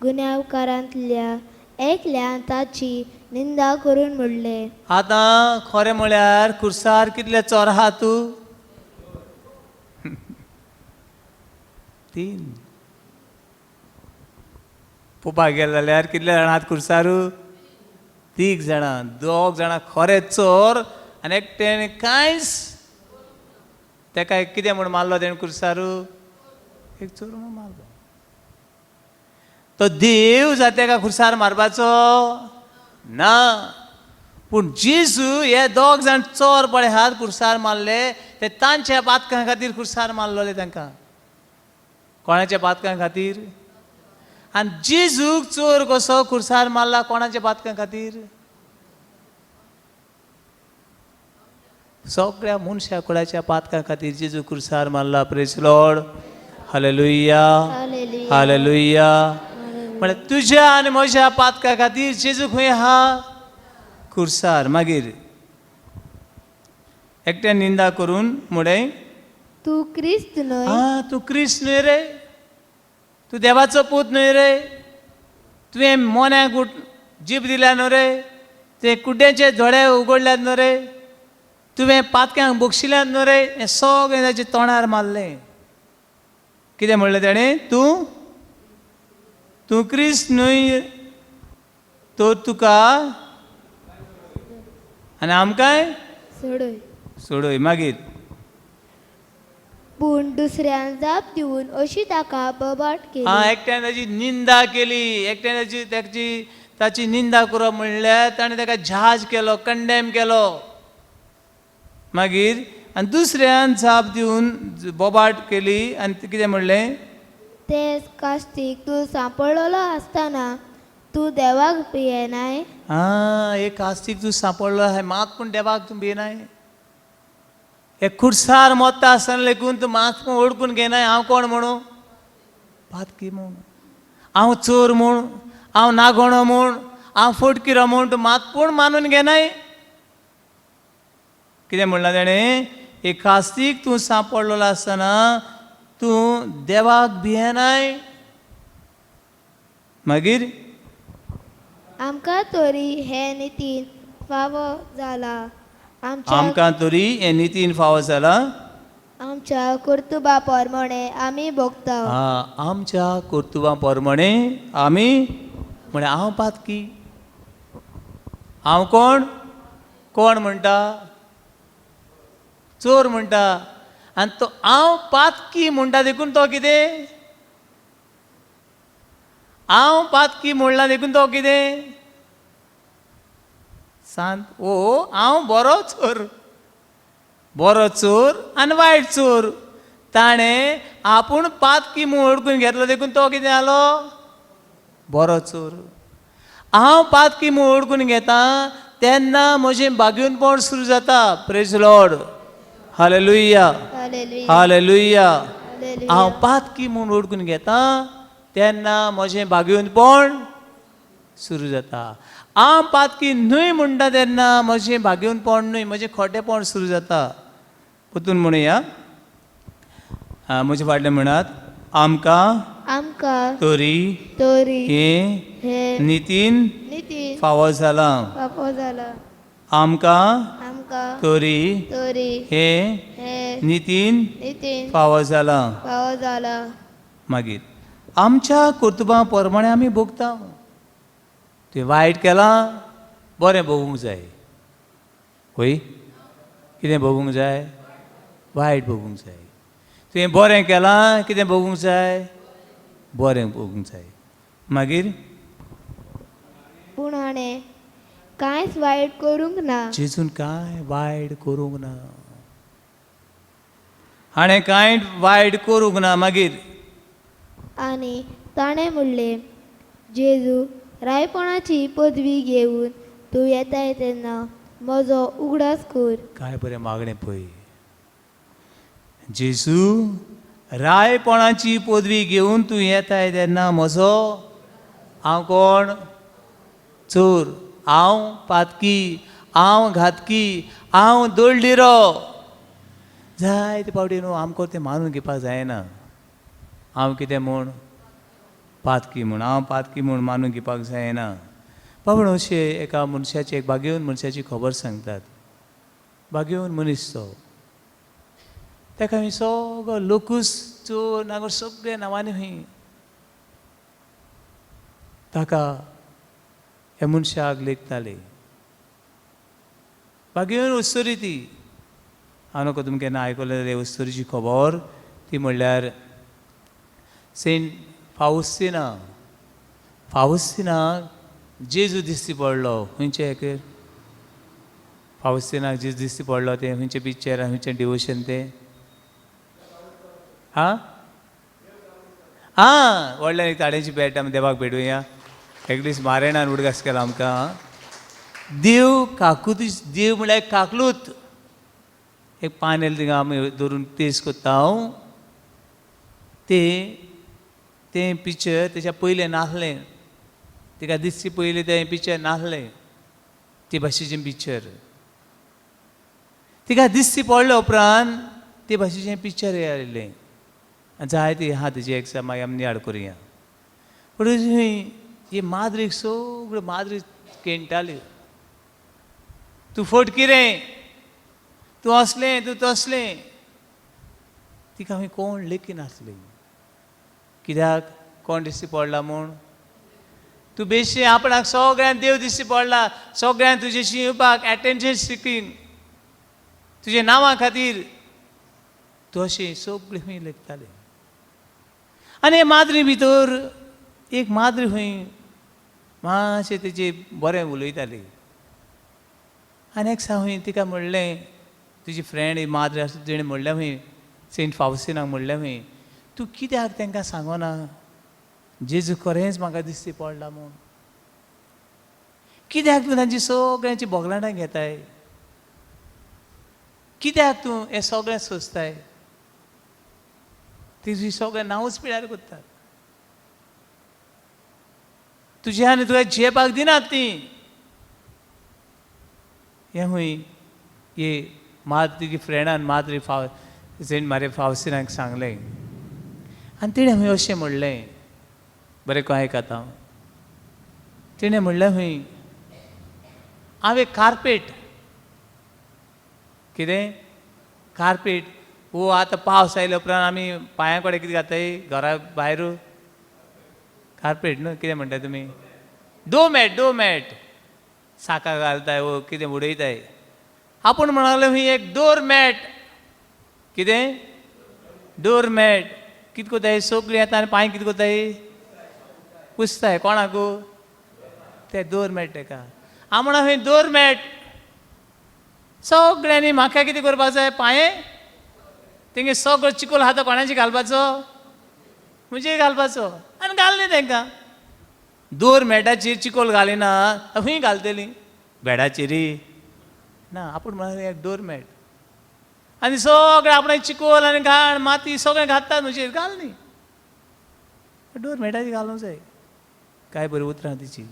गुन्यांवकारांतल्या एकल्यान ताची निंदा करून म्हणलें, आतां खरें म्हळ्यार कुर्सार कितले चोर आहा तूं? 3. पळोवपाक गेले जाल्यार कितले जाणां आहात कुर्सारू? 3 जाणां. 2 जाणां खरे चोर आनी एकट्यान कांयच तेका कितें म्हूण मारलो तेणें कुर्सारू? एक चोर म्हूण मारलो. तो देव जाता तेका खुर्सार मारपाचो ना, पूण जेजू हे 2 जाण चोर पळय हात खुर्सार मारले ते तांच्या पातकां खातीर खुर्सार मारलोले तांकां. कोणाच्या पातकां खातीर? आनी जेजूक चोर कसो खुर्सार मारला कोणाच्या पातकां खातीर? सगळ्या मनशा कुळाच्या पातकां खातीर जेजू खुर्सार मारला. प्रेज लॉर्ड, हालेलुया, हालेलुया. म्हळ्यार तुज्या आनी म्हज्या पातकां खातीर जेजू खंय आहा? खुर्सार. मागीर एकट्यान निंदा करून म्हणलें, तूं क्रिस्त न्हय? आं, तूं क्रिस्त न्हय रे, तूं देवाचो पूत न्हय रे, तुवें मोन्याक जीब दिल्या न्हू रे, तुवें कुड्ड्याचे दोळे उगडल्यात न्हू रे, तुवें पातक्यांक बक्षिल्यात न्हू रे. हें सगळें ताच्या तोंडार मारलें. कितें म्हणलें तेणें? तूं तूं क्रिस्त न्हय तर तुका आनी आमकांय सोडय सोडय. मागीर पूण दुसऱ्यान जाप दिवन अशी ताका बोबाट केली. आं, एकट्यान ताची निंदा केली. एकट्यान ताची ताची ताची निंदा करप म्हणल्यार ताणें ताका जज केलो, कंडेम केलो. मागीर आनी दुसऱ्यान जाप दिवन बोबाट केली आनी कितें म्हणलें? तेच कास्तीक तूं सांपडलेलो आसतना तूं देवाक भियेनाय? आं, एक कास्तीक तूं सांपडलो आहाय, मात पूण देवाक तूं भियेनाय. हे खुर्सार मोत्ता आसतना लेगून तूं मात पूण ओळखून घेनाय हांव कोण म्हणून, पातकी म्हूण, हांव चोर म्हूण, हांव नागोणो म्हूण, हांव फोटकिरो म्हूण तूं मात पूण मानून घेनाय. कितें म्हणलां तेणें? एक कास्तीक तूं सांपडलेलो आसतना तूं देवाक भियेनाय? मागीर आमकां तरी हे नितीन फावो जाला आमच्या आमकां तरी हें नितीन फावो जाला आमच्या कर्तुबा प्रमाणे आमी भोगता. आं, आमच्या कर्तुबां प्रमाणे आमी म्हळ्यार हांव पातकी. हांव कोण? कोण म्हणटा? चोर म्हणटा. आनी तो हांव पातकी म्हणटा देखून तो कितें? हांव पातकी म्हणला देखून तो कितें? सांत. ओ हांव बरो चोर, बरो चोर आनी वायट चोर. ताणें आपूण पातकी म्हूण वळखून घेतलो देखून तो कितें जालो? बरो चोर. हांव पातकी म्हूण वळखून घेता तेन्ना म्हजें भाग्यनपण सुरू जाता. Praise Lord, hallelujah, hallelujah, hallelujah. Hallelujah. हांव पातकी म्हूण वळखून घेता तेन्ना म्हजें भाग्यनपण सुरू जाता. हांव पातकी न्हय म्हणटा तेन्ना म्हजें भाग्यनपण न्हय, म्हजें खोटेपण सुरू जाता. परतून म्हणुया, म्हजे फाटल्यान म्हणात, आमकां आमकां तरी तरी हें हे नितीन नितीन फावो जालां. फावो जाला. आमकां आमकां तरी तरी हें हे नितीन नितीन फावो जालां. फावो जाला. मागीर आमच्या कर्तुबां प्रमाणे आमी भोगता. तुवें वायट केलां, बरें भोगूंक जाय. हय, कितें भोगूंक जाय? वायट भोगूंक जाय. तुवें बरें केलां, कितें भोगूंक जाय? बरें भोगूंक जाय. मागीर पूण हाणें कांयच वायट करूंक ना. जेजून कांय वायट करूंक ना. हाणें कांय वायट करूंक ना. मागीर आनी ताणें म्हणलें, जेजू, रायपणाची पदवी घेवन तूं येताय तेन्ना म्हजो उगडास कर. काय बरें मागणें पळय. जेजू, रायपणाची पदवी घेवन तूं येताय तेन्ना म्हजो, हांव कोण? चोर, हांव पातकी, हांव घातकी, हांव दळडिरो. जायते फावटी न्हू आमकां तें मानून घेवपाक जायना. हांव कितें म्हूण? पातकी म्हूण. हांव पातकी म्हूण मानून घेवपाक जायना. बाबा अशें एका मनशाची, एक भाग्यवन मनशाची खबर सांगतात. भाग्यवन मनीस तो, ताका खंय सगळो लोकूच चोर नागर सगळे नांवांनी खंय ताका ह्या मनशाक लेखताले. भाग्यवन अस्तुरी ती. हांव नको तुमी केन्ना आयकलें जाल्यार अस्तुरीची खबर, ती म्हणल्यार सेंट फावस्तिना. फावस्तिनाक जेजू दिश्टी पडलो. खंयचे एक फावस्तिनाक जेजू दिश्टी पडलो तें खंयचें पिक्चर, खंयचें डिवोशन तें? आं आं, व्हडल्यान एक ताड्यांची भेट आमी देवाक भेटुया. एक दीस मारेणान उडगास केला आमकां. देव काकुती, देव म्हणल्यार काकलूत. एक पानेल थिंगा आमी दवरून तेज कोत्ता. हांव तें तें पिक्चर तेच्या पयलें नासलें. तिका दिसची पयलीं तें पिक्चर नासलें. ते भाशेचें पिक्चर तिका दिसची पडल्या उपरांत ते भाशेचें पिक्चर आयिल्लें. आनी जायती आहा तेजी एक्साम, मागीर आमी नियाळ करुया. पूण ही माद्रीक सगळ्यो माद्री केणटाल्यो, तूं फट कितें, तूं असलें, तूं तसलें. तिका हांवें कोण लेखी नासली. कित्याक? कोण दिश्टी पडला म्हूण? तूं बेश्टी आपणाक सगळ्यांक देव दिश्टी पडला, सगळ्यांक तुजेशी येवपाक एटेन्शन सिकींग, तुजे नांवा खातीर तूं अशें सगळें खंय लेखतालें. आनी हे माद्री भितर एक माद्री खंय मातशें तेजे बरें उलयताली. आनी एक दिसा खंय तिका म्हणलें, तुजी फ्रेंड ही माद्री आसा तिणें म्हणलें खंय, सेंट फावस्टिनाक म्हणलें खंय, तूं कित्याक तांकां सांगना जेजू खरेंच म्हाका दिश्टी पडला म्हूण? कित्याक तूं तांची सगळ्यांची बोगलाटां घेताय? कित्याक तूं हें सगळें सोंसताय? तुजी सगळें नांवूच पिळ्यार करतात तुज्या आनी तुका जियेवपाक दिनात ती. हें खंय हे मात तुजी फ्रेंडान माद्री फाव सेंट मारे फावसिनाक सांगलें. आनी तिणें खंय अशें म्हणलें, बरें कळ्ळें आयकात आं, तिणें म्हणलें खंय हांव एक कार्पेट, कितें कार्पेट, वो आतां पावस आयल्या उपरांत आमी पांयां कडेन कितें घाताय घरा भायर कार्पेट न्हू, कितें म्हणटा तुमी, डोमॅट, डोमॅट साकां घालताय वो कितें उडयताय. आपूण म्हणले ही एक डोर मॅट, कितें डोर मॅट, कितें कोताय सगळीं येता आनी पांय कितें कोताय पुसताय कोणाकू ते डोर मॅट तेका. हांव म्हणा खंय डोर मॅट सगळ्यांनी म्हाका कितें करपाक जाय पांये तेंगे सगळो चिकोल आहा तो कोणाचे घालपाचो म्हणजे घालपाचो आनी घालनी तेंकां. दोर मॅटाचेर चिकोल घालिना खंय घालतली बेडाचेरी ना, आपूण म्हणल्यार एक डोर मॅट आनी सगळें आपणें चिकोल आनी घाण माती सगळें घालतात म्हजेर घाल न्ही डोर मॅटाचेर घालूंक जाय. काय बरीं उतरां तिची.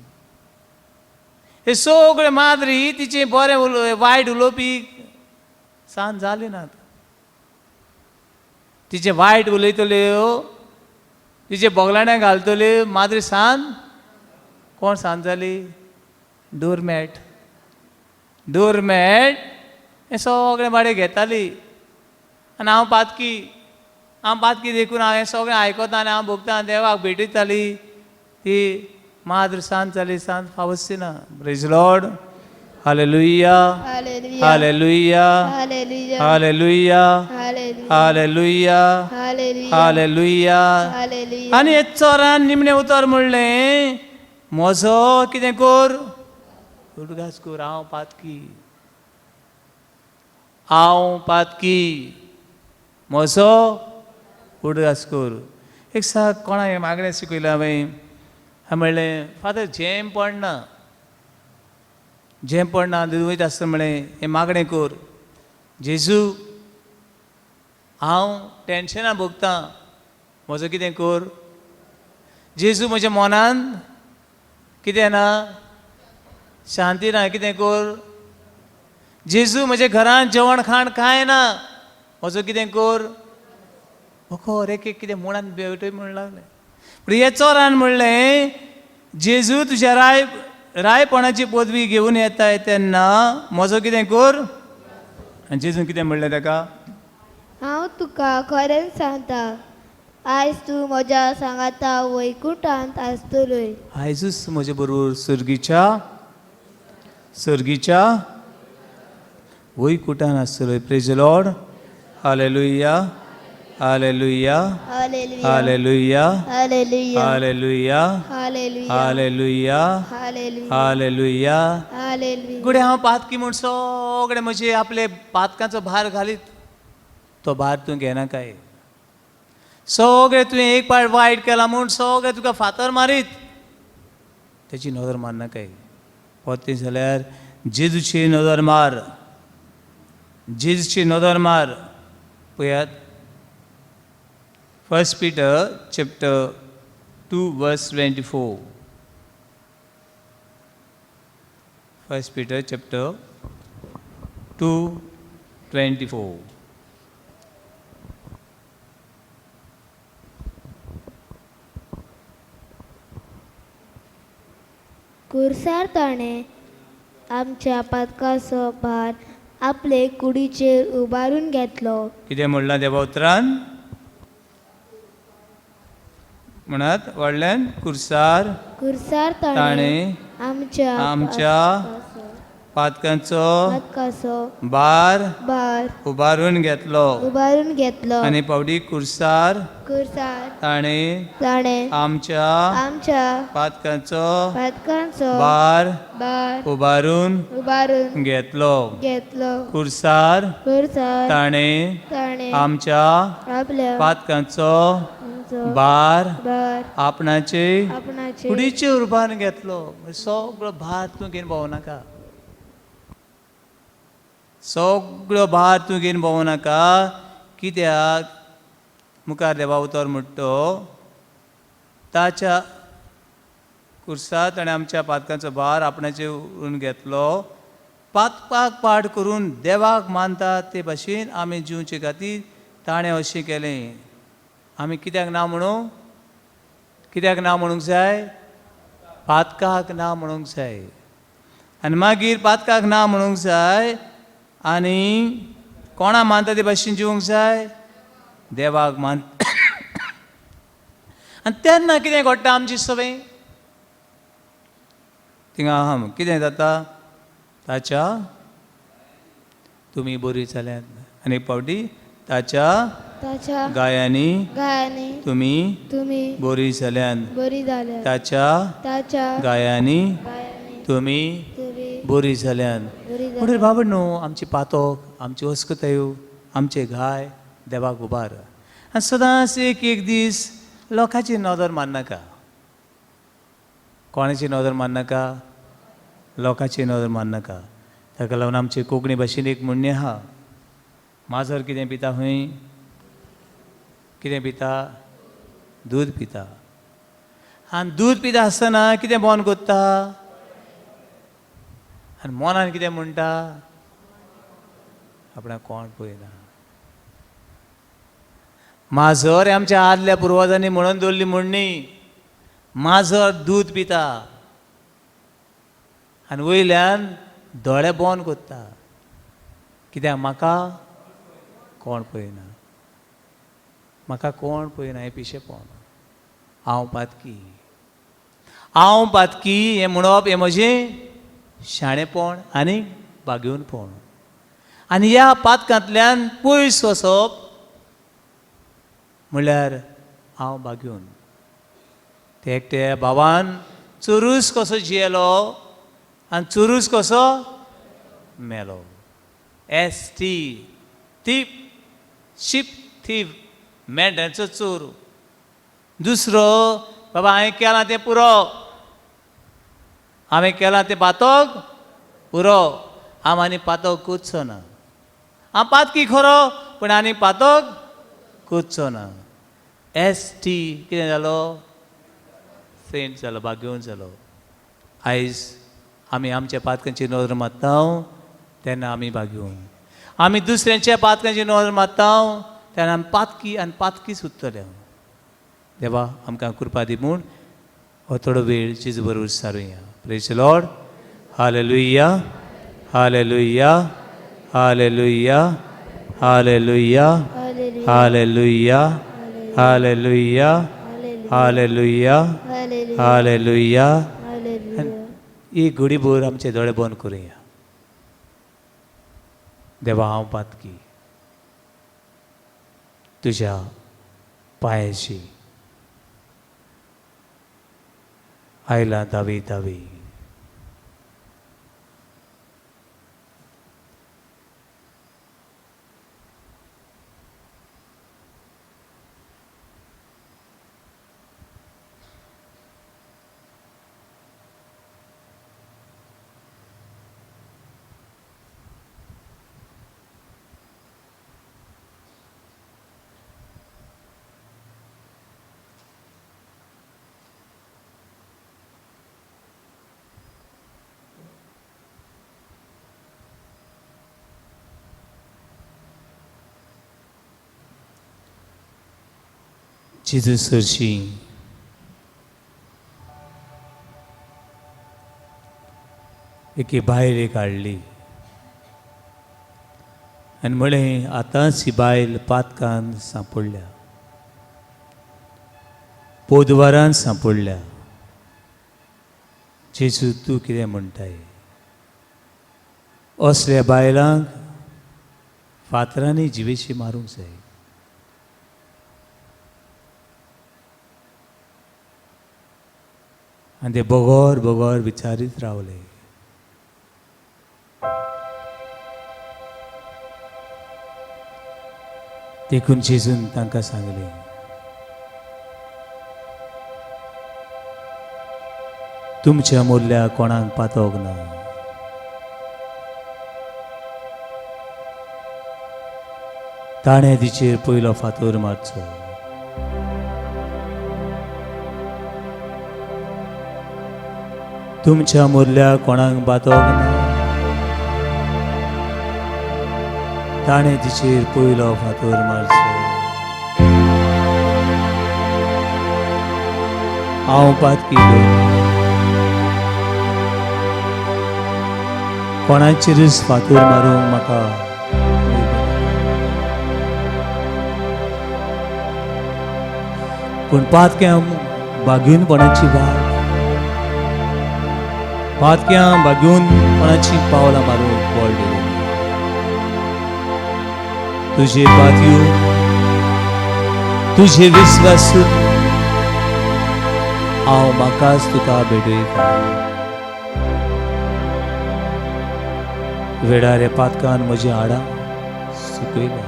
हे सगळे माद्री तिचे बरें उलो वायट उलोवपी सांज जाली नात, तिचे वायट उलयतल्यो तिचे बोगलाण्या घालतल्यो माद्री सांज कोण सांज जाली डोरमॅट, डोरमॅट हें सगळें भाडें घेताली. आनी हांव पातकी, हांव पातकी देखून हांव हें सगळें आयकता आनी हांव भोगता देवाक भेटयताली ती माद्र सांज जाली सांज फावस्ती ना. Praise lord, hallelujah, hallelujah, hallelujah, hallelujah, hallelujah. आनी हे चोरान निमणें उतर म्हणलें म्हजो कितें कर उडगास कर, हांव पातकी, हांव पातकी, म्हजो उडगास कर. एक सा कोणाक मागणें शिकयलें हांवें, हांवें म्हणलें फादर झेम पडना, झेम पडना वयता आसतना म्हणलें हें मागणें कर, जेजू हांव टेंशनां भोगतां म्हजो कितें कर, जेजू म्हज्या मनान कितें ना शांती ना कितें कर, जेजू म्हज्या घरान जेवण खाण कांय ना म्हजो कितें कर, बखोर एक एक कितें मुळान बेवटय म्हणून लागलें. पूण हे चोरान म्हणलें जेजू तुज्या राय रायपणाची पदवी घेवन येताय तेन्ना म्हजो कितें कर. आनी जेजून कितें म्हणलें ताका, हांव तुका खरेंच सांगता आयज तूं म्हज्या सांगाता वैकुंठांत आसतलोय. आयजूच म्हजे बरोबर सर्गीच्या सर्गीच्या वैकुंठान आसतलोय. Praise lord, hallelujah, hallelujah, hallelujah, hallelujah, hallelujah, hallelujah. गुडे हांव पातकी म्हूण सगळे म्हजे आपले पातकांचो भार घालीत तो भार तूं घेनाकाय. सगळे तुवें एक पाट वायट केला म्हूण सगळे तुका फातर मारीत तेची नदर मारनाकाय. परतें जाल्यार जेजूची नदर मार, जेजूची नदर मार. पळयात 1 Peter chapter 2 verse 24. 1 Peter chapter 2 24. कुर्सार ताणें आमच्या पातकाचो भार आपले कुडीचेर उबारून घेतलो. कितें म्हणलां देवा उतरान म्हणत व्हडल्यान, कुर्सार कुर्सार ताणें आमच्या आमच्या पातकांचो भार भार उबारून घेतलो, उबारून घेतलो. आनी पावटी कुर्सार कुर्सार ताणें ताणें आमच्या आमच्या पातकांचो पातकांचो भार भार उबारून उबारून घेतलो. घेतलो. कुर्सार कुर्सार ताणें ताणें आमच्या आपल्या पातकांचो आमचो भार भार आपणाचे आपणाचे कुडीचे उबारून घेतलो. सगळो भार तूं घेवन भोंवनाका, सगळो भार तूं घेवन भोंवनाका. कित्याक मुखार देवा उतर म्हणटा ताच्या कुर्सार ताणें आमच्या पातकांचो भार आपणाचे उरून घेतलो. पातपाक पाड करून देवाक मानता ते भाशेन आमी जिवचे खातीर ताणें अशें केलें. आमी कित्याक ना म्हणू? कित्याक ना म्हणूंक जाय? पातकाक ना म्हणूंक जाय. आनी मागीर पातकाक ना म्हणूंक जाय आनी कोणा मानता ते भाशेन जिवंक जाय? देवाक मान. आनी तेन्ना कितें घडटा आमची सवय? थिंगा आहा कितें जाता? ताच्या तुमी बरी जाल्यात. आनी एक फावटी ताच्या ताच्या गायांनी गायांनी तुमी तुमी बरी जाल्यात. बरी जाल्यात. ताच्या ताच्या गायांनी गायांनी तुमी तुमी बरी जाल्यात. बरी म्हणटकीर जाल्यात. बाबा न्हू आमची पातोक, आमची अस्कतायो, आमचे घाय देवाक उबार. आनी सदांच एक एक दीस लोकांची नदर मारनाका. कोणाची नदर मारनाका? लोकांची नदर मारनाका. ताका लागून आमचे कोंकणी भाशेन एक म्हणणें आहा, माजर कितें पिता खंय? कितें पिता? दूद पिता. आनी दूद पिता आसतना कितें बंद करता? आनी मनान कितें म्हणटा? आपणाक कोण पळयना. माजर आमच्या आदल्या पुर्वजांनी म्हणून दवरली म्हणणी, माजर दूद पिता आनी वयल्यान दोळे बंद करता. कित्याक? म्हाका कोण पळयना, म्हाका कोण पळयना, हें पिशेपण. हांव पातकी, हांव पातकी हें म्हणप हें म्हजें शाणेपण आनी बागेवनपण. आनी ह्या पातकांतल्यान पयस वचप म्हणल्यार हांव बागेवन. ते एकट्या भावान चुरूस कसो जियेलो आनी चुरूस कसो मेलो. एस टी थीप, शीप थीप, मेंढ्यांचो चोर. दुसरो बाबा हांवें केलां तें पुरो, हांवें केलां तें पातक पुरो, हांव आनी पातक करचो ना. हांव पातकी खरो पूण आनी पातक करचो ना. एस टी कितें जालो? सेंट जालो, भाग्यवंत जालो. आयज आमी आमच्या पातकांची नदर मारता तेन्ना आमी भाग्यवंत. आमी दुसऱ्यांच्या पातकांची नदर मारता तेन्ना आमी पातकी आनी पातकीच उरतले. देवा आमकां कृपा दी म्हूण हो थोडो वेळ जेजू बरोबर सारुया. Praise Lord. Hallelujah, hallelujah, hallelujah, hallelujah, hallelujah, hallelujah, hallelujah, hallelujah. एक घडीभर आमचे दोळे बंद करुया. देवा हांव पातकी, तुज्या पांयाशी आयला दावी दावी. जेजू सरशी एके बायलेक हाडली आनी म्हळें आतांच ही बायल पातकान सांपडल्या, पोदवारान सांपडल्या. जेजू तूं कितें म्हणटाय? असल्या बायलांक फातरांनी जिवेशी मारूंक जाय. आनी ते बगर बगर विचारीत रावले. देखून जेजून तांकां सांगलें, तुमच्या मुरल्या कोणाक पातोवंक ना. ताणें तिचेर पयलो फातर मारचो. तुमच्या मुरल्या कोणाक पातोवंक ना. ताणें तिचेर पयलो फातर मारचो. हांव पातकी कोणाचेरच फातोर मारूंक म्हाका, पूण पातक्यां बागेवनपणाची वाट, पातक्यां बागेवनपणाची पावलां मारूंक बळ दिलें। तुजे पातयो, तुजे विस्वास हांव म्हाकाच तुका भेटयता। वेळार पातकान म्हजी हाडां सुकयल्या,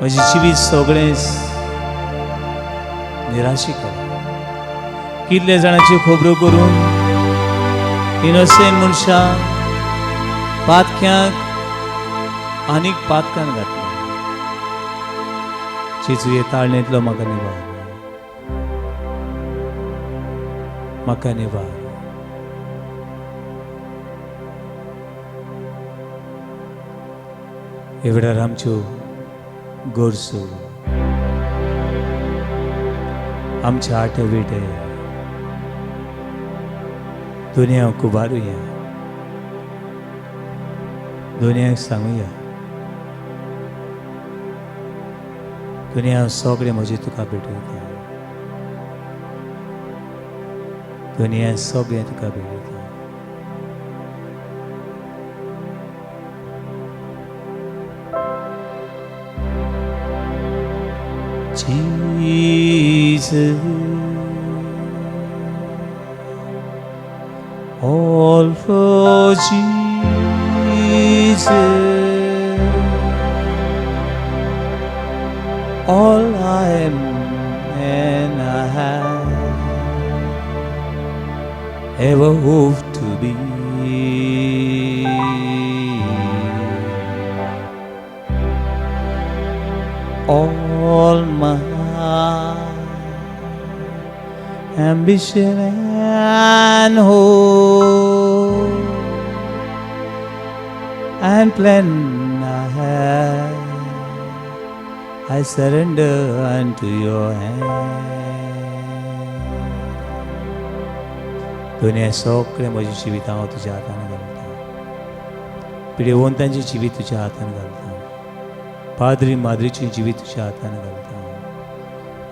म्हजें जिवीत सगळें निराशी केलां। कितले जाणांच्यो खबरो करून इनोसेंट मनशां पातक्यांक आनीक पातकान घातली। जेजू हे ताळणेंतलो म्हाका निवार, म्हाका निवार। हे वेळार आमच्यो गरजो, आमचे आटे विटे दुनिया उबारुया, दुनियाक सांगुया, दुनिया सगळें म्हजें तुका भेटयता, दुनिया सगळें तुका भेटयता। Jesus, all for Jesus, all I am and I have ever hoped to be. All my ambition and hope and plan I have, I surrender unto your hand. दुनिया सगळें म्हजें जिवीत हांव तुज्या हातान घालता, पिडेवंतांचें जिवीत तुज्या हातान घालता, पाद्री माद्रीचें जिवीत तुज्या हातान घालता,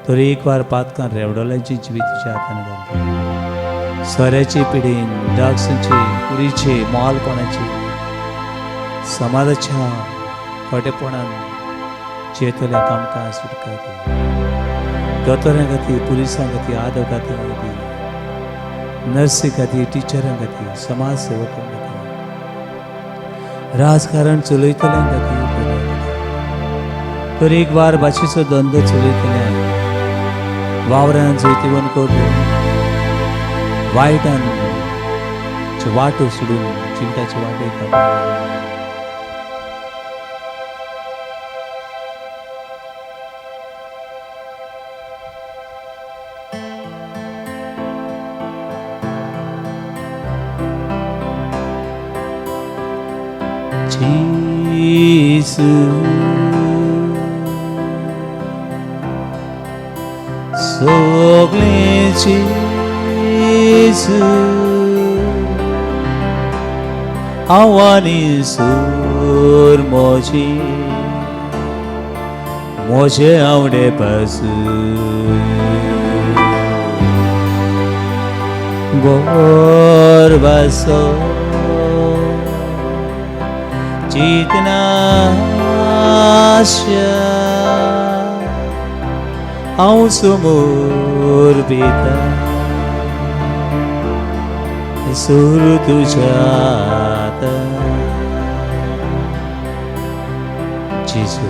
तर एक वार पातकान रेवडोल्यांचें जिवीत तुज्या हातान घालता, सोऱ्याचे पिडेन, ड्रग्सांचे, कुडीचे, मोलपणाचे, समाजाच्या खोटेपणान जियेतल्या आमकां सुटका दी। दोतोरां खातीर, पुलिसां खातीर, आदवोगादां खातीर, नर्सी खातीर, टिचरां खातीर, समाज सेवकां खातीर, राजकारण चलयतल्यां खातीर, तर एक वार भाशेचो धंदो चलयतल्यांक, वावरान जैतिवंत करून वायटान वाटो सोडून जिविताचे वाटेक आपणायले। जेजू सगळें जेजू, हांव आनी सूर म्हजी, म्हजे आवडे पासून गोरवासो चितनाश्या हांव समोर पिता सूर तुज्या हातान। जेजू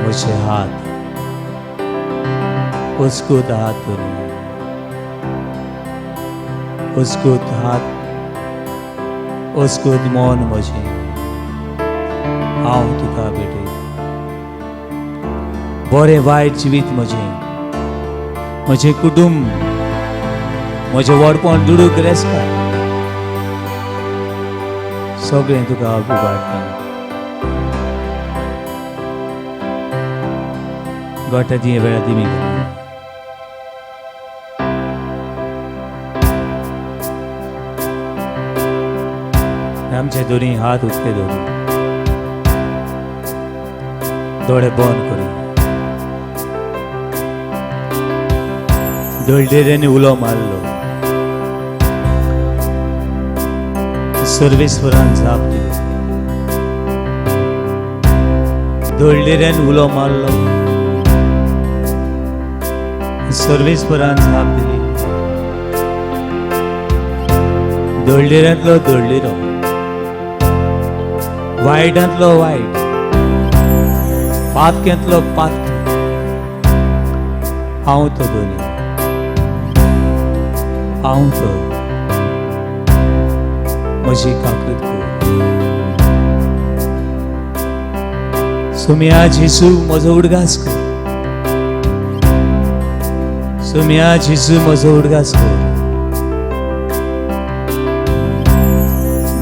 म्हजे हात उसकूत हात धरून, उसकूत हात, उसकूत मन म्हजें हांव तुका भेटयतां। बरें वायट जिवीत म्हजें, म्हजें कुटुंब, म्हजें व्हडपण, दुडू, गिरेस्कार सगळें तुका उबारता। गोटा दी वेळा दिमी. आमचे दोनी हात उक्ते दवरून दोळे बंद करी दळडेऱ्यांनी उलो मारलो, सर्वेस्वरान जाप दिली. दळडेऱ्यान उलो मारलो, सर्वेस्वरान जाप दिली. दळडेऱ्यांतलो दळडेरो, वायटांतलो वायट, पातक्यांतलो पातकी, हांव तो धनी, हांव तो, म्हजी काकृत कर. सोम्या जेजू म्हजो उडगास कर, सोम्या जेजू म्हजो उडगास कर,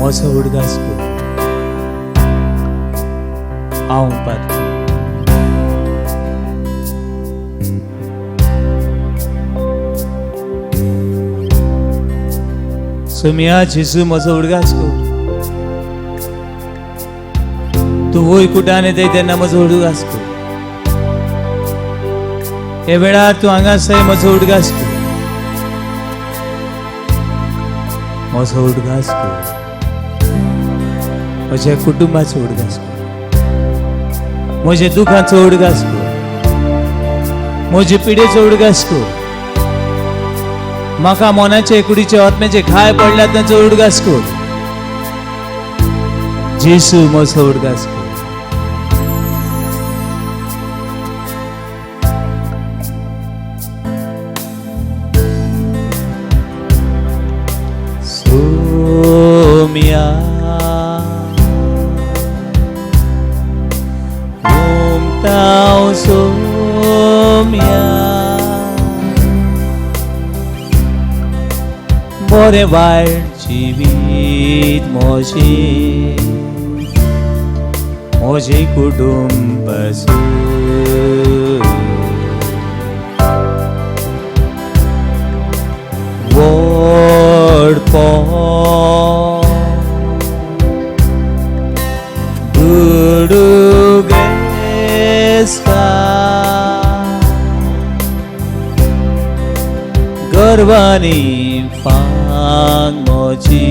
म्हजो उडगास कर. हांव पातकी. सोम्या जेजू म्हजो उडगास कर. तूं वय कुटान येताय तेन्ना म्हजो उडगास कर. हे वेळार तूं हांगासर म्हजो उडगास कर, म्हजो उडगास कर, म्हज्या कुटुंबाचो उडगास कर, म्हज्या दुखाचो उडगास कर, म्हजे पिडेचो उडगास कर. म्हाका मनाचे कुडीचे आत्म्याचे घाय पडल्यात तांचो उडगास कर. जेजू म्हजो उडगास कर. सोम्या ओम सोम्या बरें वायट जिवीत म्हजें, म्हजें कुटुंब व्हडपण दुडुगेस्ता गर्वानी फांग म्हजी,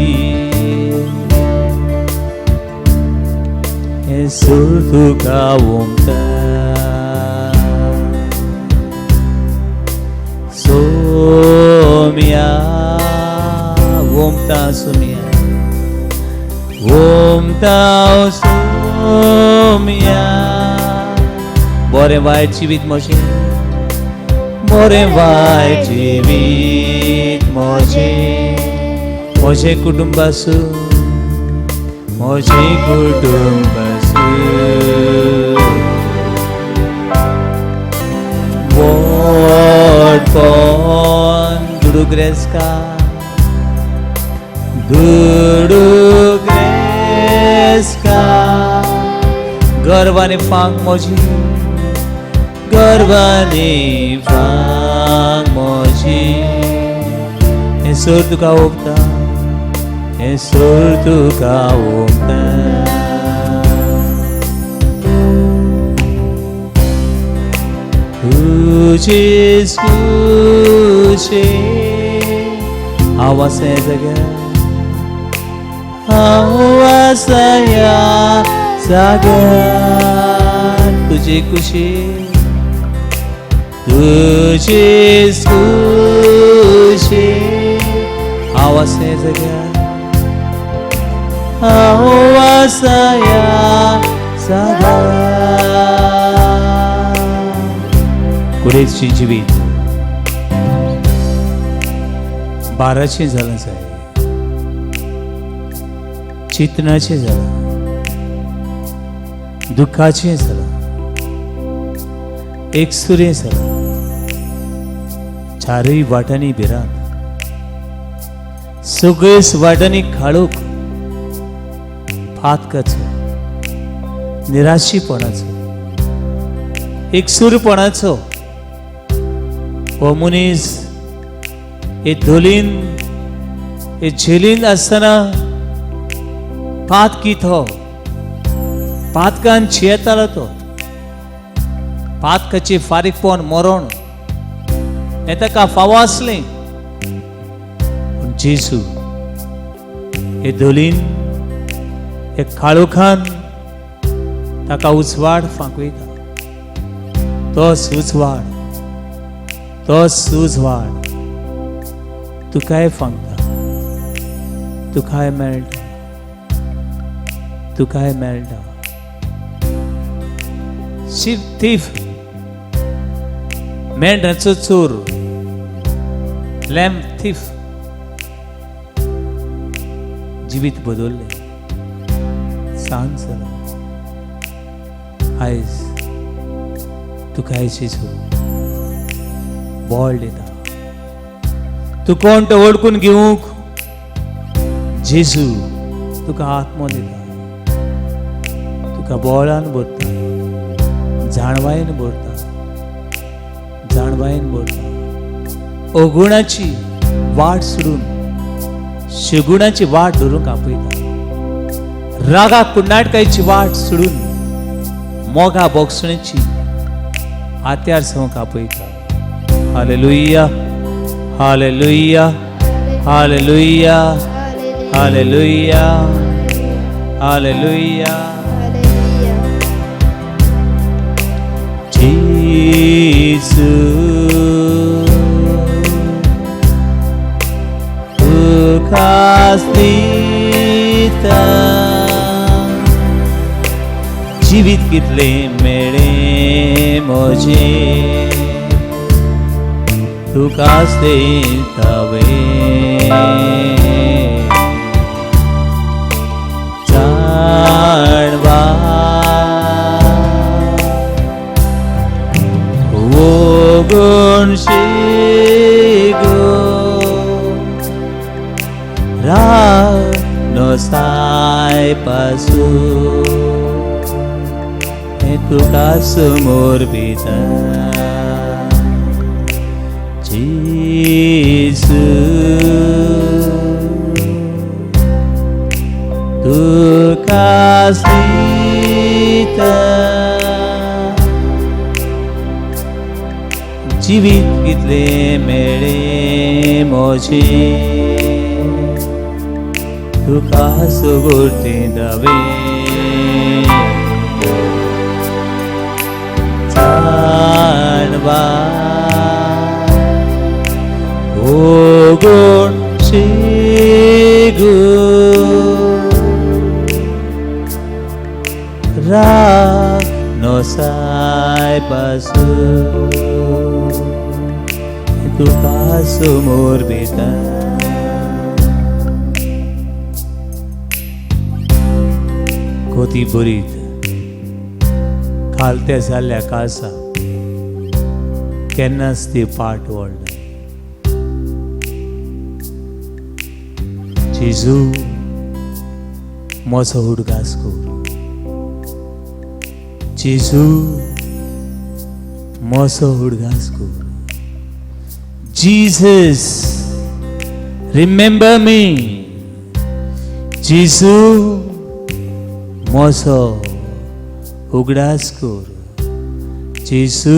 हें सूर तुका ओंपता. सोम्या ओंपता, सोम्या ओंपता, सोम्या बरें वायट जिवीत म्हजें, बरें वायट जिवीत म्हजें, म्हजें कुटुंबासू, म्हजें कुटुंबासू व्हडपण दुडुग्रेस्का, दुडुग्रेस्का गर्वानी फांक म्हजी, गर्वानी फांक म्हजी, हें सोर तुका ओंपता, हें सोर तुका ओंपता. तुजेच कुशे हांव आसा ह्या जाग्यार, हांव आसा ह्या जाग्यार, तुजे कुशी, तुजेच कुशे हांव आसा ह्या जाग्यार, हांव आसा ह्या जाग्यार. कुडेची जिवीत बाराशें जालां साहेब, चिंतनाचें जालां, दुखाचें जालां, एकसुरें जालां, चारूय वाटांनी भिरांत, सगळेच वाटांनी काळोख, पातकाचो, निराशीपणाचो, एकसूरपणाचो. हो मनीस हे धोलीन, हे झेलीन आसतना पातकी तो, पातकान शियेतालो तो, पातकाची फारीकपण मरण हें ताका फावो आसलें. पूण जेजू हे धोलीन, हे काळोखान ताका उजवाड फांकयता. तोच उजवाड, तोच उजवाड तुकाय फांकता, तुकाय मेळटा, तुकाय मेळटा. शीप थीफ, मेंढराचो चोर, लॅम्प थीफ, जिवीत बदललें, सांज जालो. आयज तुकाय जेजू बळ दिता. तूं कोण तो वळखून घेवंक जेजू तुका आत्मो दिता. तुका बळान भरता, जाणवायेन भरता, जाणवायेन भरता. अगुणाची वाट सोडून शगुणाची वाट धरूंक आपयता. रागा कुंडाटकायची वाट सोडून मोगा बोगसण्याची हात्यार संवक आपयता. Hallelujah, hallelujah, hallelujah, hallelujah, hallelujah. Hallelujah. जेजू तुकाच दिता जिवीत कितलें मेळ्ळें म्हजें, तुकाच दिता हांवें. जाणवा गुण राग नोसाय पासू हें तुका समोर पिता. जेजू तुका दिता जिवीत कितलें मेळ्ळें म्हजें, तुका सुगुर्ती दावे. जाणवा ओ गुण शिगु राग नोसाय पासू तुका समोर बेता. कोती बरीत खालते जाल्ल्या काळसा केन्नाच ती पाट वळना. जेजू म्हजो उडगास कर, जेजू म्हजो उडगास कर. Jesus, remember me. जेजू म्हजो उगडास कर, जेजू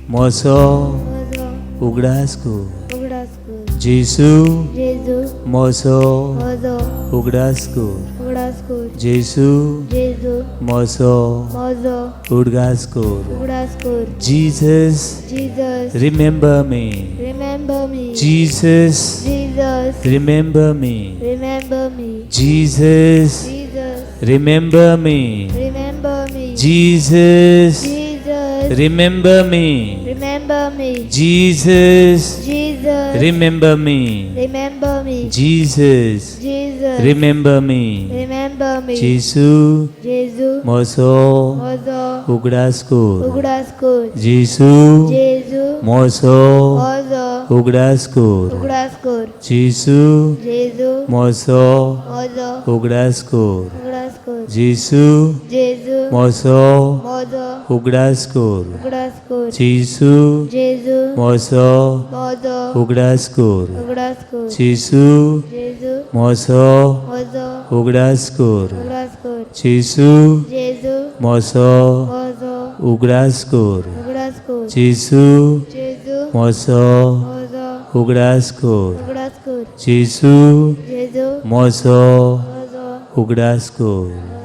म्हजो म्हजो उगडास कर, उगडास कर. जेजू जेजू म्हजो म्हजो उगडास कर, उगडास कर. जेजू जेजू म्हजो म्हजो उडगास कर. उगडास कर. Jesus, Jesus, remember me. Remember me. Jesus, Jesus, remember me. Remember me. Jesus, Jesus, remember me. Remember me. Jesus, Jesus, remember me. Remember me. Jesus, Jesus, remember me. Remember me. Jesus, Jesus, remember me. Remember me. जेजू जेजू म्हजो म्हजो उगडास कर. उगडास कर. जेजू जेजू म्हजो म्हजो उगडास कर. उगडास कर. जेजू जेजू म्हजो म्हजो उगडास कर. उगडास कर. जेजू जेजू म्हजो म्हजो उगडास कर. उगडास कर. जेजू जेजू म्हजो म्हजो उगडास कर. उगडास कर. जेजू जेजू म्हजो म्हजो उगडास कर. उगडास कर. जेजू जेजू म्हजो म्हजो उगडास कर. उगडास कर. जेजू जेजू म्हजो म्हजो उगडास कर. उगडास कर. जेजू जेजू म्हजो म्हजो उगडास कर.